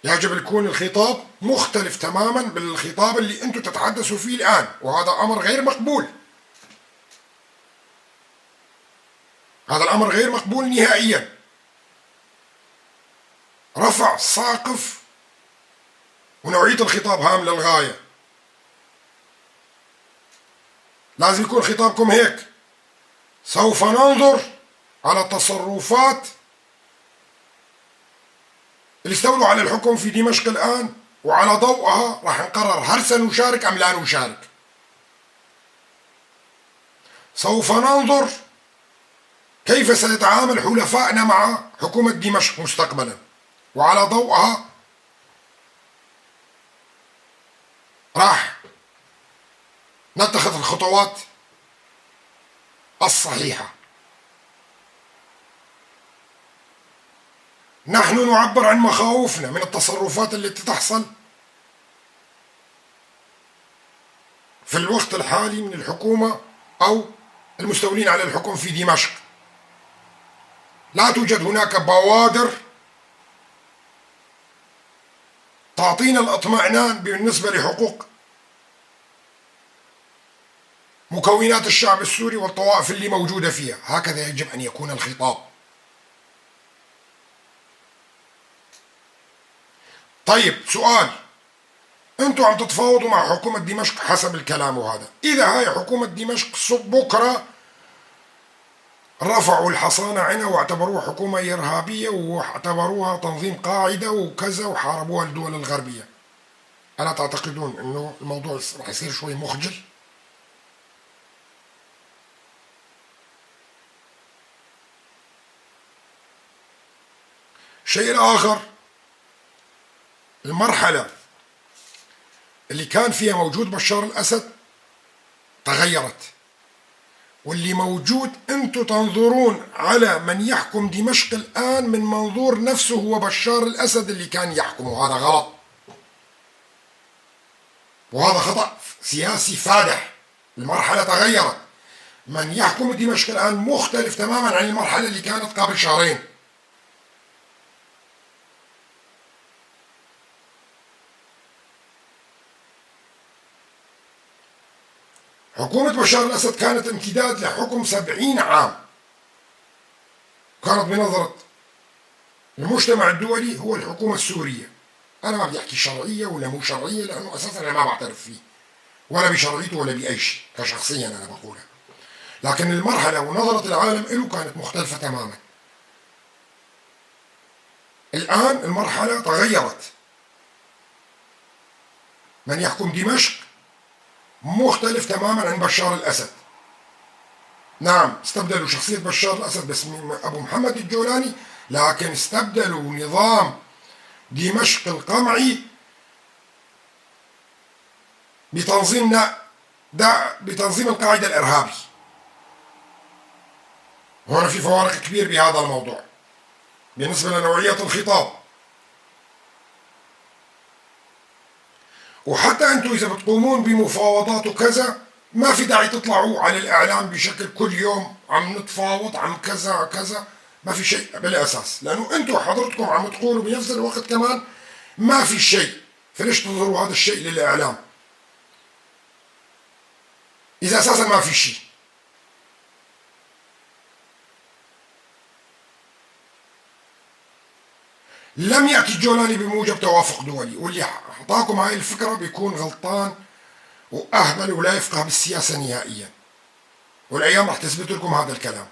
يجب يكون الخطاب مختلف تماما بالخطاب اللي أنتم تتحدثوا فيه الآن، وهذا أمر غير مقبول. هذا الأمر غير مقبول نهائيا. رفع سقف ونوعية الخطاب هام للغاية. لازم يكون خطابكم هيك: سوف ننظر على تصرفات اللي استولوا على الحكم في دمشق الآن، وعلى ضوءها راح نقرر هل سنشارك أم لا نشارك. سوف ننظر كيف سيتعامل حلفائنا مع حكومة دمشق مستقبلا، وعلى ضوءها راح نتخذ الخطوات الصحيحة. نحن نعبر عن مخاوفنا من التصرفات التي تحصل في الوقت الحالي من الحكومة أو المستولين على الحكم في دمشق. لا توجد هناك بوادر تعطينا الاطمئنان بالنسبة لحقوق مكونات الشعب السوري والطوائف اللي موجودة فيها. هكذا يجب أن يكون الخطاب. طيب سؤال، انتوا عم تتفاوضوا مع حكومة دمشق حسب الكلام وهذا، إذا هاي حكومة دمشق بكرة رفعوا الحصانة عنها واعتبروها حكومة إرهابية واعتبروها تنظيم قاعدة وكذا وحاربوها الدول الغربية، ألا تعتقدون أنه الموضوع رح يصير شوي مخجل؟ الشيء الآخر، المرحلة اللي كان فيها موجود بشار الأسد تغيرت، واللي موجود أنتم تنظرون على من يحكم دمشق الآن من منظور نفسه هو بشار الأسد اللي كان يحكمه، وهذا غلط وهذا خطأ سياسي فادح. المرحلة تغيرت، من يحكم دمشق الآن مختلف تماما عن المرحلة اللي كانت قبل شهرين. حكومة بشار الأسد كانت امتداد لحكم 70 عام، كانت بنظرة المجتمع الدولي هو الحكومة السورية. أنا ما بدي أحكي شرعية ولا مو شرعية، لأنه أساسا أنا ما بعترف فيه ولا بشرعيته ولا بأي شيء كشخصيا أنا بقولها، لكن المرحلة ونظرة العالم له كانت مختلفة تماما. الآن المرحلة تغيرت، من يحكم دمشق مختلف تماما عن بشار الأسد. نعم استبدلوا شخصية بشار الأسد باسم أبو محمد الجولاني، لكن استبدلوا نظام دمشق القمعي بتنظيم القاعدة الإرهابي. هنا في فوارق كبير بهذا الموضوع بالنسبة لنوعية الخطاب. وحتى أنتم إذا بتقومون بمفاوضات وكذا ما في داعي تطلعوا على الإعلام بشكل كل يوم عم نتفاوض عم كذا كذا، ما في شيء بالأساس، لأنه أنتم حضرتكم عم تقولوا بنفس الوقت كمان ما في شيء، فليش تظهروا هذا الشيء للإعلام إذا أساسا ما في شيء؟ لم يأتي الجولاني بموجب توافق دولي، واللي أعطاكم هاي الفكرة بيكون غلطان وأهبل ولا يفقه بالسياسة نهائيا، والأيام راح تثبت لكم هذا الكلام.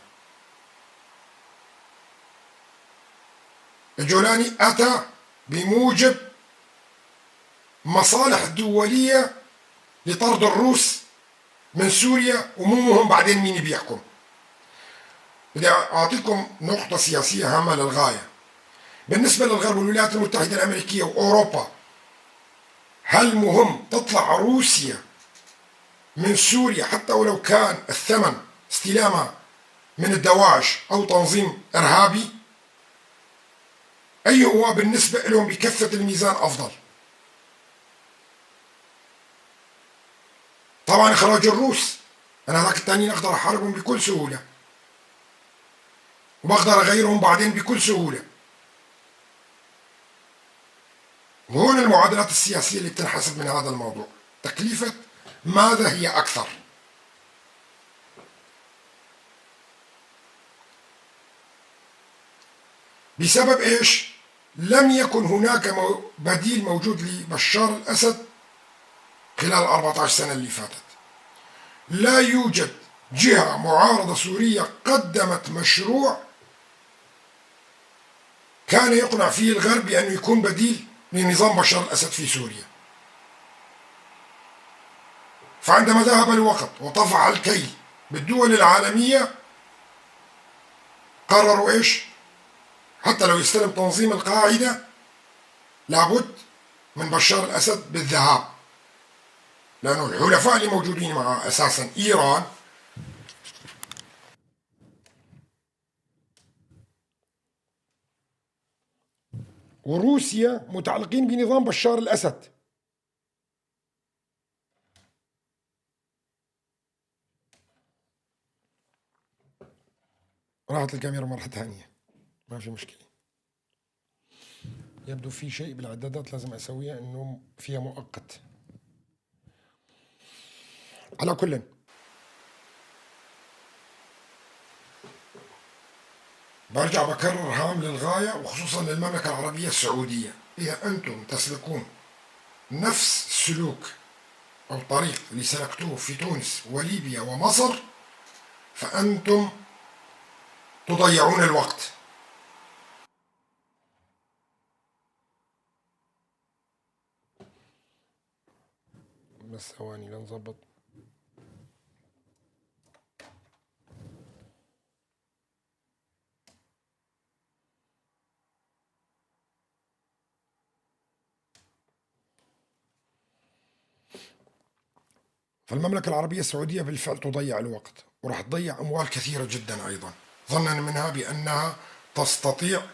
الجولاني أتى بموجب مصالح دولية لطرد الروس من سوريا، ومو مهم بعدين مين بيحكم. بدي أعطيكم نقطة سياسية هامة للغاية بالنسبة للغرب والولايات المتحدة الأمريكية وأوروبا. هل مهم تطلع روسيا من سوريا حتى ولو كان الثمن استلامها من الدواعش أو تنظيم إرهابي؟ أي هو بالنسبة لهم بكفة الميزان أفضل؟ طبعا إخراج الروس، أنا هذاك الثانيين أقدر أحاربهم بكل سهولة، وبقدر أغيرهم بعدين بكل سهولة. وهون المعادلات السياسية اللي بتنحسب من هذا الموضوع، تكلفة ماذا هي أكثر. بسبب إيش؟ لم يكن هناك بديل موجود لبشار الأسد خلال 14 سنة اللي فاتت. لا يوجد جهة معارضة سورية قدمت مشروع كان يقنع فيه الغرب بأنه يكون بديل لنظام بشار الأسد في سوريا. فعندما ذهب الوقت وطفح الكيل بالدول العالمية، قرروا إيش؟ حتى لو يستلم تنظيم القاعدة لابد من بشار الأسد بالذهاب، لأنه الحلفاء اللي موجودين معه أساسا إيران وروسيا متعلقين بنظام بشار الأسد. راحت الكاميرا مرة ثانية، ما في مشكلة. يبدو في شيء بالإعدادات لازم أسويها، إنه فيها مؤقت. على كل، برجع بكرر هام للغاية، وخصوصا للمملكة العربية السعودية، إذا أنتم تسلكون نفس السلوك أو الطريق اللي سلكتوه في تونس وليبيا ومصر، فأنتم تضيعون الوقت. بس ثواني لنظبط. فالمملكة العربية السعودية بالفعل تضيع الوقت، وراح تضيع أموال كثيرة جدا أيضا، ظنا منها بأنها تستطيع،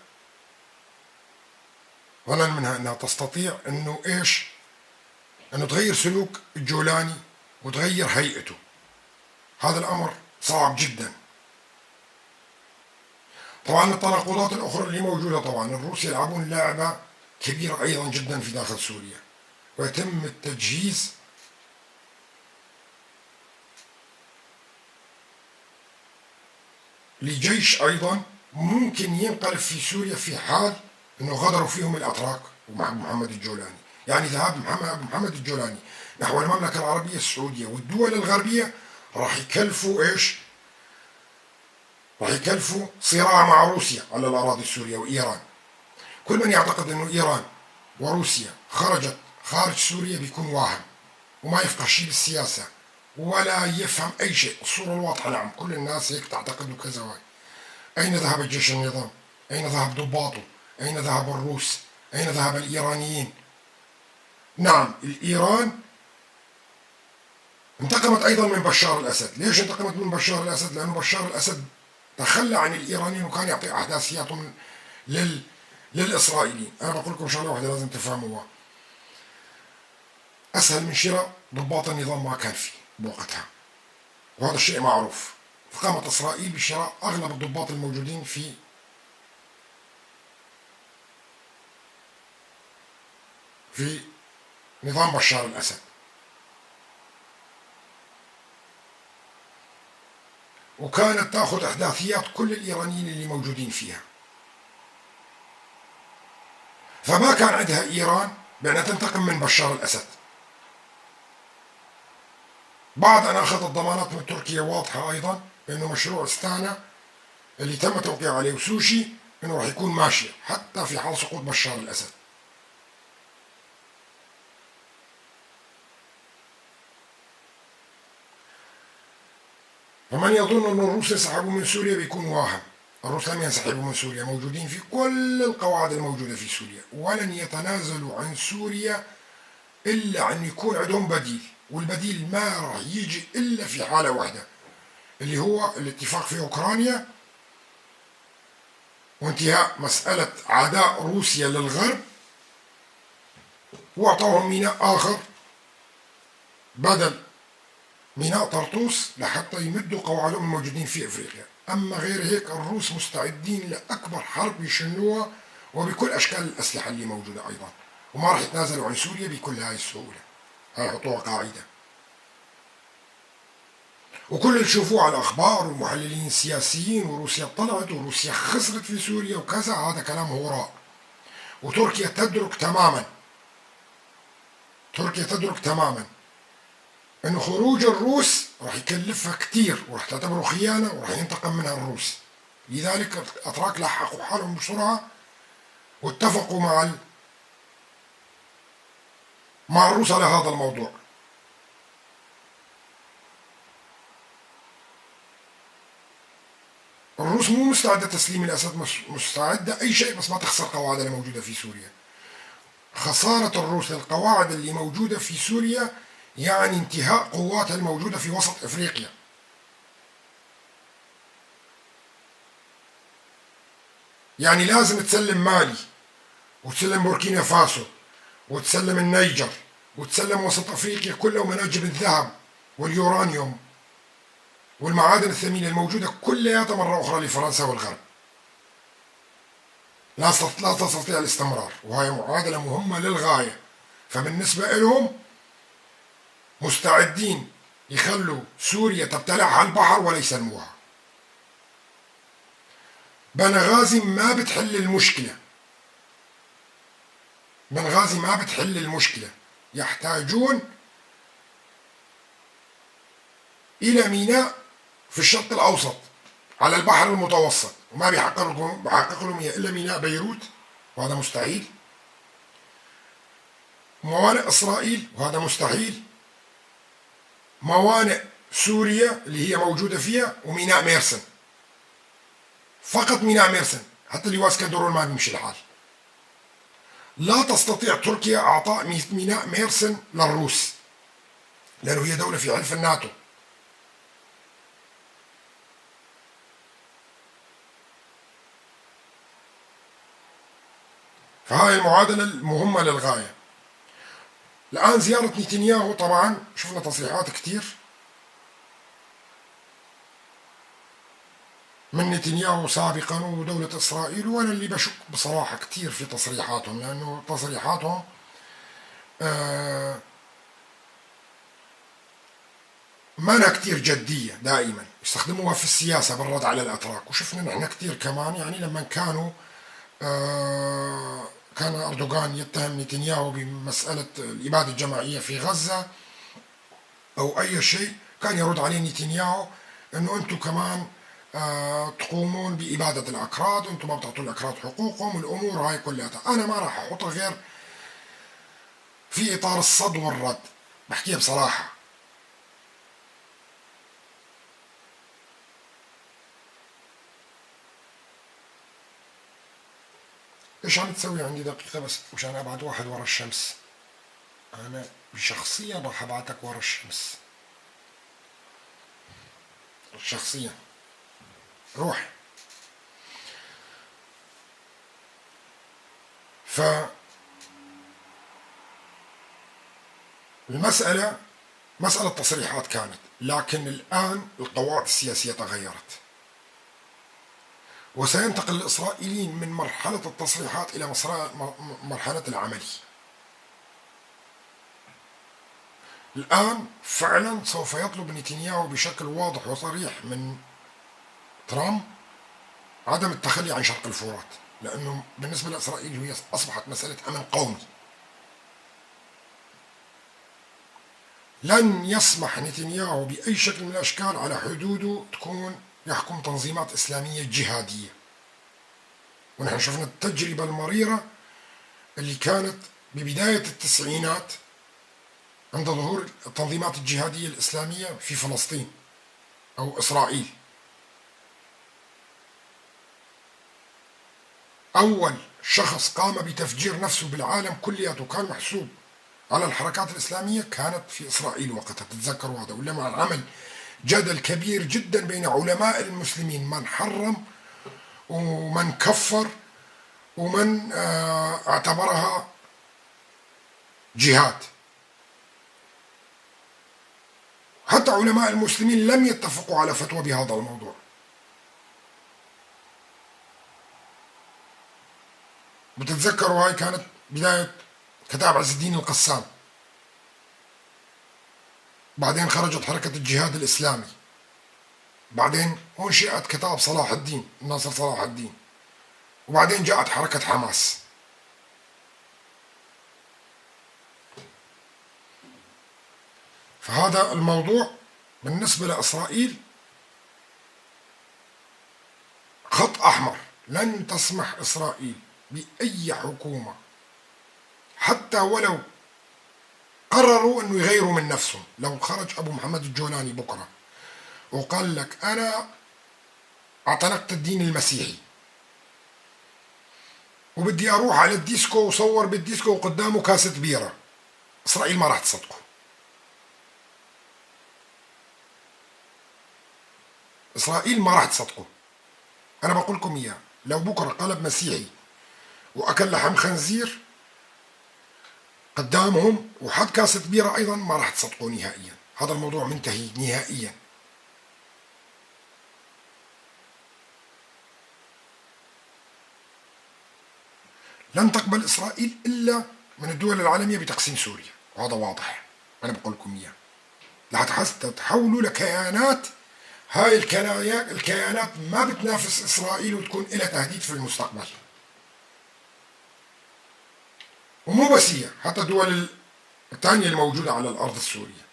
ظنا منها أنها تستطيع أنه إيش؟ أنه تغير سلوك الجولاني وتغير هيئته. هذا الأمر صعب جدا. طبعا التناقضات الأخرى اللي موجودة، طبعا الروس يلعبون لعبة كبيرة أيضا جدا في داخل سوريا، ويتم التجهيز لجيش أيضا ممكن ينقلب في سوريا في حال أنه غدروا فيهم الأتراك ومحمد الجولاني. يعني ذهاب محمد الجولاني نحو المملكة العربية السعودية والدول الغربية راح يكلفوا إيش؟ راح يكلفوا صراع مع روسيا على الأراضي السورية وإيران. كل من يعتقد أنه إيران وروسيا خرجت خارج سوريا بيكون واهم وما يفقه شيء بالسياسة ولا يفهم أي شيء. الصورة الواضحة، نعم كل الناس هيك تعتقد وكذا. أين ذهب الجيش النظام؟ أين ذهب ضباطه؟ أين ذهب الروس؟ أين ذهب الإيرانيين؟ نعم الإيران انتقمت أيضا من بشار الأسد. ليش انتقمت من بشار الأسد؟ لأنه بشار الأسد تخلى عن الإيرانيين وكان يعطي أحداثياته للإسرائيليين. أنا بقول لكم شغلة واحدة لازم تفهموها، أسهل من شراء ضباط النظام ما كان فيه بوقتها، وهذا الشيء معروف. فقامت إسرائيل بشراء أغلب الضباط الموجودين في نظام بشار الأسد، وكانت تأخذ أحداثيات كل الإيرانيين اللي موجودين فيها. فما كان عندها إيران بأنها تنتقم من بشار الأسد. بعد أن أخذت الضمانات من تركيا واضحة أيضا بأنه مشروع استانا اللي تم توقيع عليه وسوشي أنه راح يكون ماشي حتى في حال سقوط بشار الأسد. فمن يظن أن الروس ينسحبوا من سوريا بيكون واهم. الروس لم ينسحبوا من سوريا، موجودين في كل القواعد الموجودة في سوريا، ولن يتنازلوا عن سوريا إلا أن يكون عندهم بديل، والبديل ما راح يجي إلا في حالة واحدة اللي هو الاتفاق في أوكرانيا وانتهاء مسألة عداء روسيا للغرب، وأعطوهم ميناء آخر بدل ميناء طرطوس لحتى يمدوا قواعدهم الموجودين في افريقيا. اما غير هيك الروس مستعدين لاكبر حرب يشنوها وبكل اشكال الاسلحه اللي موجوده ايضا، وما راح يتنازلوا عن سوريا بكل هاي السهوله. هاي حطوها قاعده. وكل اللي تشوفوه على الاخبار والمحللين السياسيين وروسيا طلعت وروسيا خسرت في سوريا وكذا، هذا كلام هراء. وتركيا تدرك تماما، تركيا تدرك تماما انه خروج الروس راح يكلفها كثير وراح تعتبره خيانه وراح ينتقم منها الروس. لذلك الاتراك لحقوا حالهم بسرعه واتفقوا مع الروس على هذا الموضوع. الروس مو مستعدة تسليم الأسد، مستعدة أي شيء بس ما تخسر قواعدها اللي موجودة في سوريا. خسارة الروس للقواعد اللي موجودة في سوريا يعني انتهاء قواتها الموجودة في وسط إفريقيا. يعني لازم تسلم مالي وتسلم بوركينا فاسو وتسلم النيجر وتسلم وسط أفريقيا كلها ومناجم الذهب واليورانيوم والمعادن الثمينة الموجودة كلها مرة أخرى لفرنسا والغرب. لا تستطيع الاستمرار، وهي معادلة مهمة للغاية. فبالنسبة لهم مستعدين يخلوا سوريا تبتلعها البحر ولا يسلموها. بنغازي ما بتحل المشكلة، بنغازي ما بتحل المشكلة. يحتاجون إلى ميناء في الشرق الأوسط على البحر المتوسط، وما بيحقق لهم إلا ميناء بيروت، وهذا مستحيل. موانئ إسرائيل، وهذا مستحيل. موانئ سوريا اللي هي موجودة فيها، وميناء ميرسن، فقط ميناء ميرسن، حتى اللي اسكندرون ما بيمشي الحال. لا تستطيع تركيا إعطاء ميناء ميرسن للروس، لأنه هي دولة في حلف الناتو. فهاي المعادلة المهمة للغاية. الآن زيارة نتنياهو، طبعا شفنا تصريحات كتير من نتنياهو سابقا ودولة إسرائيل، وأنا اللي بشك بصراحة كتير في تصريحاتهم، لأنه تصريحاتهم ما كتير جدية، دائما يستخدموها في السياسة بالرد على الأتراك. وشفنا نحن كتير كمان، يعني لما كانوا كان أردوغان يتهم نتنياهو بمسألة الإبادة الجماعية في غزة أو أي شيء، كان يرد عليه نتنياهو أنه أنتم كمان تقومون بإبادة الأكراد، أنتم ما بتعطوا الأكراد حقوقهم، والأمور هاي كلها. أنا ما راح أحطها غير في إطار الصد والرد، بحكيها بصراحة. ايش عم تسوي؟ عندي دقيقة بس مشان ابعت واحد ورا الشمس. انا شخصيا راح ابعتك ورا الشمس شخصيا. روح. ف المسألة مسألة تصريحات كانت، لكن الآن القواعد السياسية تغيرت، وسينتقل الإسرائيليين من مرحلة التصريحات إلى مرحلة العملي. الآن فعلا سوف يطلب نتنياهو بشكل واضح وصريح من ترامب عدم التخلي عن شرق الفرات، لأنه بالنسبة لإسرائيل هي أصبحت مسألة أمن قومي. لن يسمح نتنياهو بأي شكل من الأشكال على حدوده تكون يحكم تنظيمات إسلامية جهادية. ونحن شفنا التجربة المريرة اللي كانت ببداية التسعينات عند ظهور التنظيمات الجهادية الإسلامية في فلسطين أو إسرائيل. أول شخص قام بتفجير نفسه بالعالم كلياته وكان محسوب على الحركات الإسلامية كانت في إسرائيل وقتها، تتذكروا هذا. ولما عمل جدل كبير جدا بين علماء المسلمين، من حرم ومن كفر ومن اعتبرها جهاد. حتى حتى علماء المسلمين لم يتفقوا على فتوى بهذا الموضوع. بتتذكروا هاي كانت بداية كتاب عز الدين القسام، بعدين خرجت حركة الجهاد الإسلامي، بعدين أنشئت كتاب صلاح الدين، ناصر صلاح الدين، وبعدين جاءت حركة حماس. فهذا الموضوع بالنسبة لإسرائيل خط أحمر، لن تسمح إسرائيل بأي حكومة حتى ولو قرروا أنه يغيروا من نفسهم. لو خرج أبو محمد الجولاني بكرة وقال لك أنا اعتنقت الدين المسيحي وبدي أروح على الديسكو وصور بالديسكو وقدامه كاسة بيرة، إسرائيل ما راح تصدقه. إسرائيل ما راح تصدقه. أنا بقول لكم إياه، لو بكرة قلب مسيحي وأكل لحم خنزير قدامهم وحط كاسة بيرة أيضا ما راح تصدقوا نهائيا. هذا الموضوع منتهي نهائيا. لن تقبل إسرائيل إلا من الدول العالمية بتقسيم سوريا، وهذا واضح، أنا بقول لكم إياه. لحتى تحولوا لكيانات، هاي الكيانات ما بتنافس إسرائيل وتكون لها تهديد في المستقبل. ومو بس هي، حتى الدول الثانية الموجودة على الأرض السورية.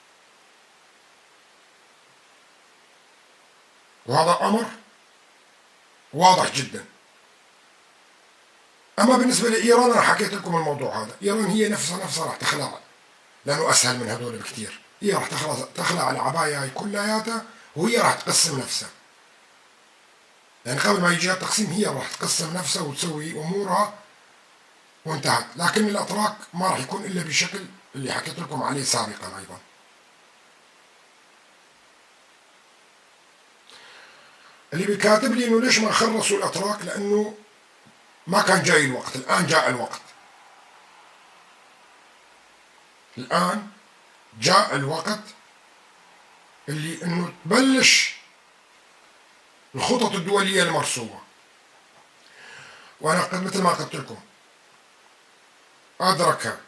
وهذا أمر واضح جدا. أما بالنسبة لإيران أنا حكيت لكم الموضوع هذا، إيران هي نفسها راح تخلع، لأنه أسهل من هذول بكثير. هي راح تخلع العباية هاي كلياتها، وهي راح تقسم نفسها. يعني قبل ما يجيها التقسيم هي راح تقسم نفسها وتسوي أمورها وانتهت. لكن الأتراك ما راح يكون إلا بالشكل اللي حكيت لكم عليه سابقا أيضا. اللي بيكاتب لي إنه ليش ما خلصوا الأتراك، لأنه ما كان جاي الوقت. الآن جاء الوقت، الآن جاء الوقت اللي إنه تبلش الخطط الدولية المرسومة. وأنا قد مثل ما قلت لكم أدرك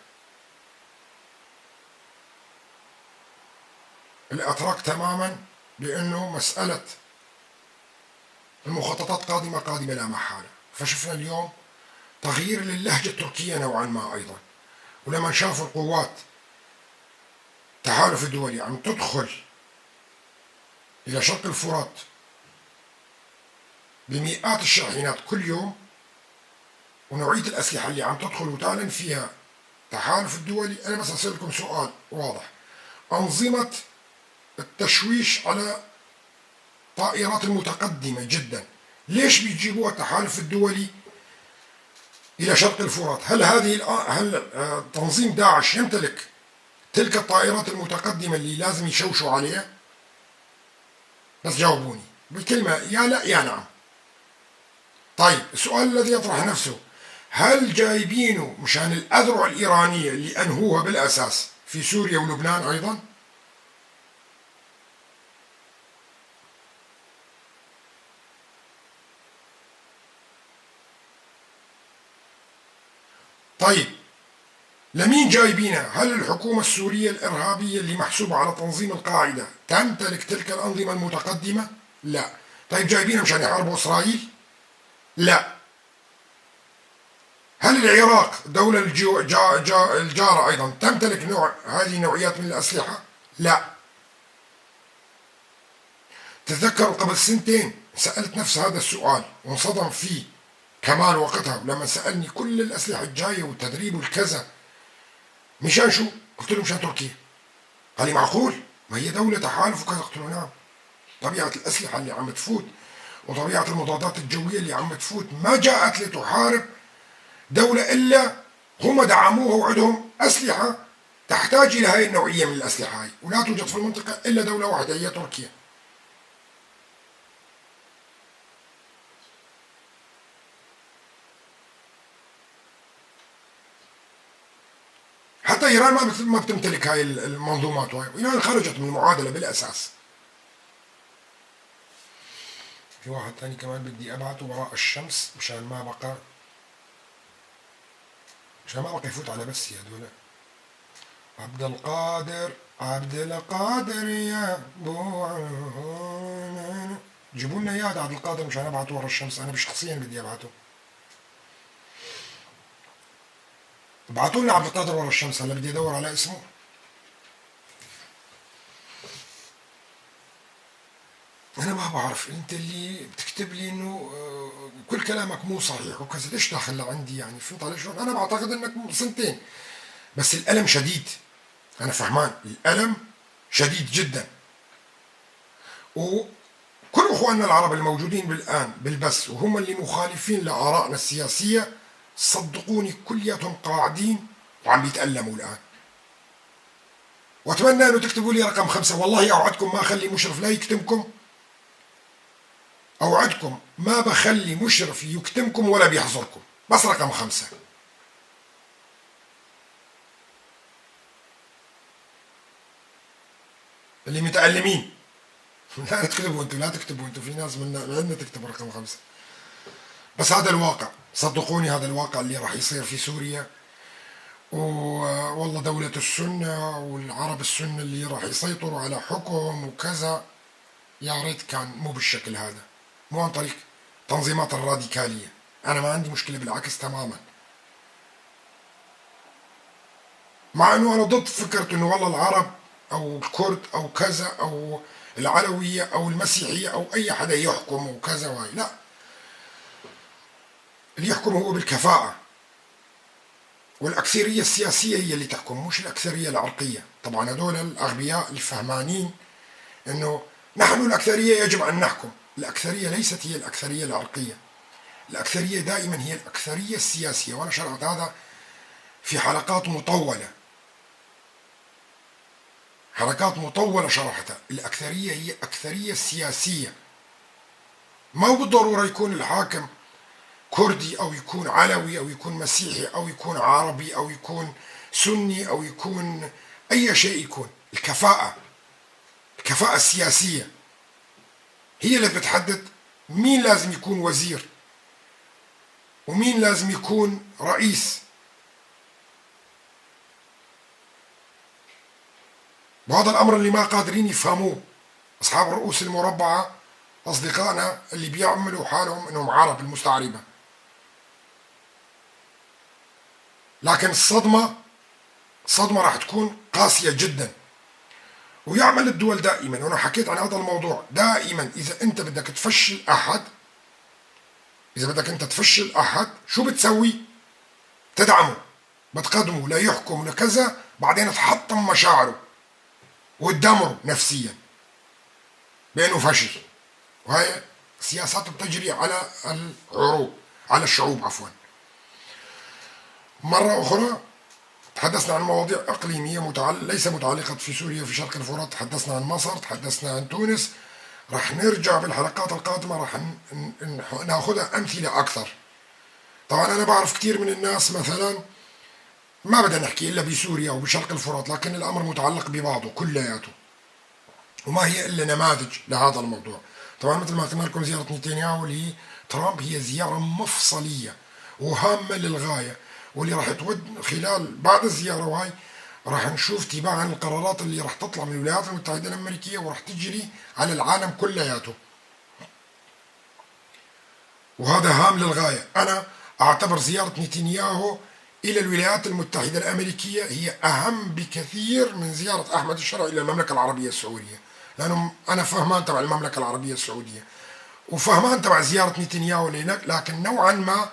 الأتراك تماما بأنه مسألة المخططات قادمة قادمة لا محالة. فشفنا اليوم تغيير للهجة التركية نوعا ما أيضا، ولما شافوا القوات التحالف الدولي عم تدخل إلى شرق الفرات بمئات الشاحنات كل يوم، ونوعية الأسلحة اللي عم تدخل وتعلن فيها التحالف الدولي، أنا بس أسألكم سؤال واضح: أنظمة التشويش على طائرات المتقدمة جدا ليش بيجيبوها التحالف الدولي إلى شرق الفرات؟ هل هل تنظيم داعش يمتلك تلك الطائرات المتقدمة اللي لازم يشوشوا عليها؟ بس جاوبوني بكلمة، يا لا يا نعم. طيب السؤال الذي يطرح نفسه: هل جايبينه مشان الأذرع الإيرانية اللي أنهوها بالأساس في سوريا ولبنان أيضا؟ طيب لمين جايبينها؟ هل الحكومة السورية الإرهابية اللي محسوبة على تنظيم القاعدة تمتلك تلك الأنظمة المتقدمة؟ لا. طيب جايبينها مشان يحاربوا إسرائيل؟ لا. هل العراق دولة الجارة أيضا تمتلك نوع هذه النوعيات من الأسلحة؟ لا. تذكروا قبل سنتين سألت نفس هذا السؤال وانصدم فيه كمال وقتها لما سألني كل الأسلحة الجاية والتدريب والكذا مشان شو؟ قلت له مشان تركيا. قال لي معقول؟ ما هي دولة تحالف وكذا. قلت له نعم، طبيعة الأسلحة اللي عم تفوت وطبيعة المضادات الجوية اللي عم تفوت ما جاءت لتحارب دولة إلا هم دعموها وعندهم أسلحة تحتاج إلى هاي النوعية من الأسلحة هاي، ولا توجد في المنطقة إلا دولة واحدة هي تركيا. حتى إيران ما بتمتلك هاي المنظومات، وهاي إيران خرجت من المعادلة بالأساس. في واحد ثاني كمان بدي أبعته وراء الشمس مشان ما بقى يفوت على بس يا هدول. عبد القادر، عبد القادر يا بو، جيبوا لنا اياه عبد القادر مشان ابعته ورا الشمس، انا شخصيا بدي ابعته. ابعتوا لنا عبد القادر ورا الشمس، هلا بدي ادور على اسمه. انا ما بعرف انت اللي بتكتب لي انه كل كلامك مو صحيح وكذا، ليش داخل لعندي يعني؟ فهمت علي شلون؟ انا بعتقد انك سنتين، بس الالم شديد، انا فهمان الالم شديد جدا. وكل اخواننا العرب الموجودين بالان بالبث وهم اللي مخالفين لارائنا السياسيه، صدقوني كلياتهم قاعدين وعم بيتألموا الان. واتمنى انه تكتبوا لي رقم 5، والله اوعدكم ما اخلي مشرف لا يكتمكم، اوعدكم ما بخلي مشرف يكتمكم ولا بيحظركم، بس رقم 5. اللي متألمين لا تكتبوا انتوا، لا تكتبوا انتوا، في ناس من عندنا تكتب رقم 5. بس هذا الواقع، صدقوني هذا الواقع اللي راح يصير في سوريا. والله دولة السنة والعرب السنة اللي راح يسيطروا على حكم وكذا، يا ريت كان مو بالشكل هذا، مو عن طريق تنظيمات الراديكالية. أنا ما عندي مشكلة، بالعكس تماما، مع أنه أنا ضد فكرة أنه والله العرب أو الكرد أو كذا أو العلوية أو المسيحية أو أي حدا يحكم وكذا وهي، لا، اللي يحكم هو بالكفاءة، والأكثرية السياسية هي اللي تحكم، مش الأكثرية العرقية. طبعا هذول الأغبياء الفهمانين أنه نحن الأكثرية يجب أن نحكم. الأكثرية ليست هي الأكثرية العرقية، الأكثرية دائما هي الأكثرية السياسية، وأنا شرحت هذا في حلقات مطولة، حلقات مطولة شرحتها. الأكثرية هي أكثرية سياسية، ما هو بالضرورة يكون الحاكم كردي أو يكون علوي أو يكون مسيحي أو يكون عربي أو يكون سني أو يكون أي شيء يكون. الكفاءة، الكفاءة السياسية هي اللي بتحدد مين لازم يكون وزير ومين لازم يكون رئيس. وهذا الأمر اللي ما قادرين يفهموه أصحاب الرؤوس المربعة، أصدقائنا اللي بيعملوا حالهم إنهم عرب المستعربة. لكن الصدمة، الصدمة راح تكون قاسية جدا. ويعمل الدول دائما، وأنا حكيت عن هذا الموضوع دائما، إذا أنت بدك تفشل أحد، إذا بدك أنت تفشل أحد شو بتسوي؟ تدعمه، بتقدمه لا يحكم لكذا، بعدين تحطم مشاعره وتدمره نفسيا بأنه فشل. وهي سياسات بتجري على العروب، على الشعوب عفوا. مرة أخرى تحدثنا عن مواضيع إقليمية ليس متعلقة في سوريا في شرق الفرات، تحدثنا عن مصر، تحدثنا عن تونس. راح نرجع بالحلقات القادمة، راح ناخذها أمثلة أكثر. طبعا أنا بعرف كثير من الناس مثلا ما بدنا نحكي إلا بسوريا وبشرق الفرات، لكن الأمر متعلق ببعضه كلياته، وما هي إلا نماذج لهذا الموضوع. طبعا مثل ما قلنا لكم زيارة نتنياهو لترامب هي زيارة مفصلية وهامة للغاية، واللي راح تود خلال بعد الزيارة وهي راح نشوف تباعا القرارات اللي راح تطلع من الولايات المتحدة الأمريكية وراح تجري على العالم كلياته، وهذا هام للغاية. أنا أعتبر زيارة نتنياهو إلى الولايات المتحدة الأمريكية هي أهم بكثير من زيارة أحمد الشرع إلى المملكة العربية السعودية، لأنه أنا فهمان تبع المملكة العربية السعودية وفهمان تبع زيارة نتنياهو لهناك، لكن نوعا ما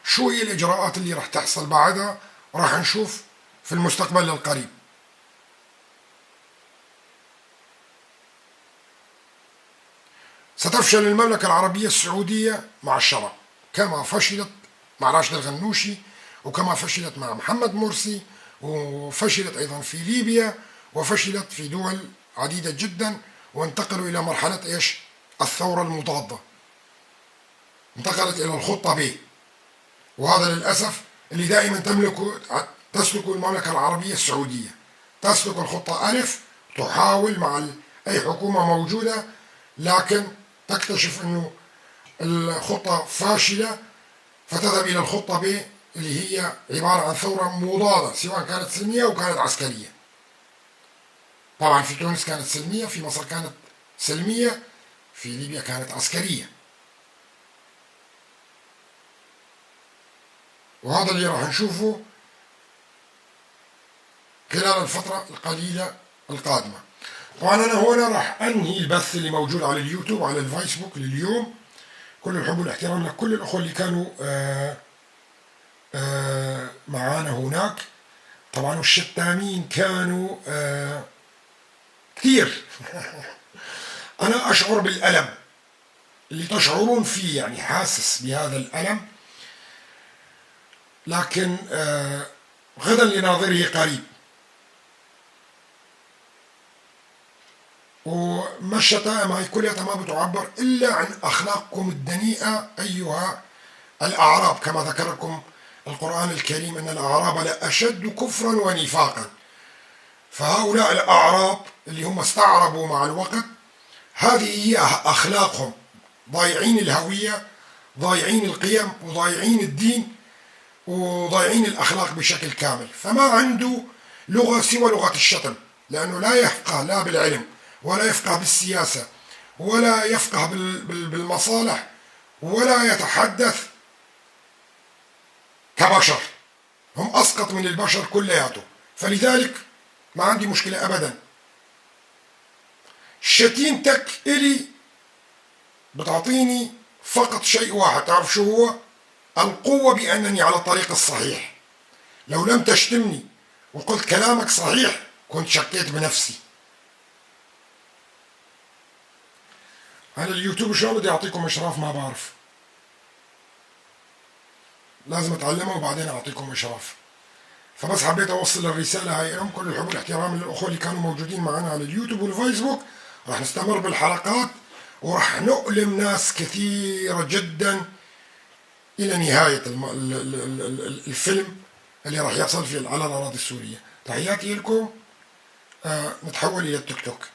شو هي الإجراءات اللي راح تحصل بعدها راح نشوف في المستقبل القريب. ستفشل المملكة العربية السعودية مع الشرع كما فشلت مع راشد الغنوشي، وكما فشلت مع محمد مرسي، وفشلت أيضا في ليبيا، وفشلت في دول عديدة جدا، وانتقلوا إلى مرحلة إيش؟ الثورة المضادة، انتقلت إلى الخطة ب. وهذا للأسف اللي دائما تسلكه المملكة العربية السعودية، تسلك الخطة ألف، تحاول مع أي حكومة موجودة، لكن تكتشف أنه الخطة فاشلة، فتذهب إلى الخطة ب اللي هي عبارة عن ثورة مضادة، سواء كانت سلمية أو كانت عسكرية. طبعا في تونس كانت سلمية، في مصر كانت سلمية، في ليبيا كانت عسكرية. وهذا اللي راح نشوفه خلال الفترة القليلة القادمة. طبعا أنا هنا راح أنهي البث اللي موجود على اليوتيوب وعلى الفيسبوك لليوم. كل الحب والاحترام لكل الأخوة اللي كانوا معانا هناك. طبعا والشتامين كانوا كثير. أنا أشعر بالألم اللي تشعرون فيه، يعني حاسس بهذا الألم، لكن غدا لناظره قريب. وما الشتائم هاي كلها ما بتعبر إلا عن أخلاقكم الدنيئة أيها الأعراب، كما ذكركم القرآن الكريم أن الأعراب لأشد كفرا ونفاقا. فهؤلاء الأعراب اللي هم استعربوا مع الوقت، هذه هي أخلاقهم، ضايعين الهوية، ضايعين القيم، وضايعين الدين، وضايعين الأخلاق بشكل كامل. فما عنده لغة سوى لغة الشتم، لأنه لا يفقه لا بالعلم ولا يفقه بالسياسة ولا يفقه بالمصالح ولا يتحدث كبشر. هم أسقط من البشر كلياته. فلذلك ما عندي مشكلة أبدا. شتيمتك إلي بتعطيني فقط شيء واحد، تعرف شو هو؟ القوة بأنني على الطريق الصحيح. لو لم تشتمني وقلت كلامك صحيح كنت شكيت بنفسي. على اليوتيوب شلون بدي أعطيكم إشراف ما بعرف، لازم أتعلمه وبعدين أعطيكم إشراف. فبس حبيت أوصل الرسالة هاي لهم. كل الحب والاحترام للأخوة اللي كانوا موجودين معنا على اليوتيوب والفيسبوك. راح نستمر بالحلقات وراح نؤلم ناس كثيرة جدا إلى نهاية الفيلم اللي راح يحصل في على الأراضي السورية. تحياتي لكم. نتحول إلى التيك توك.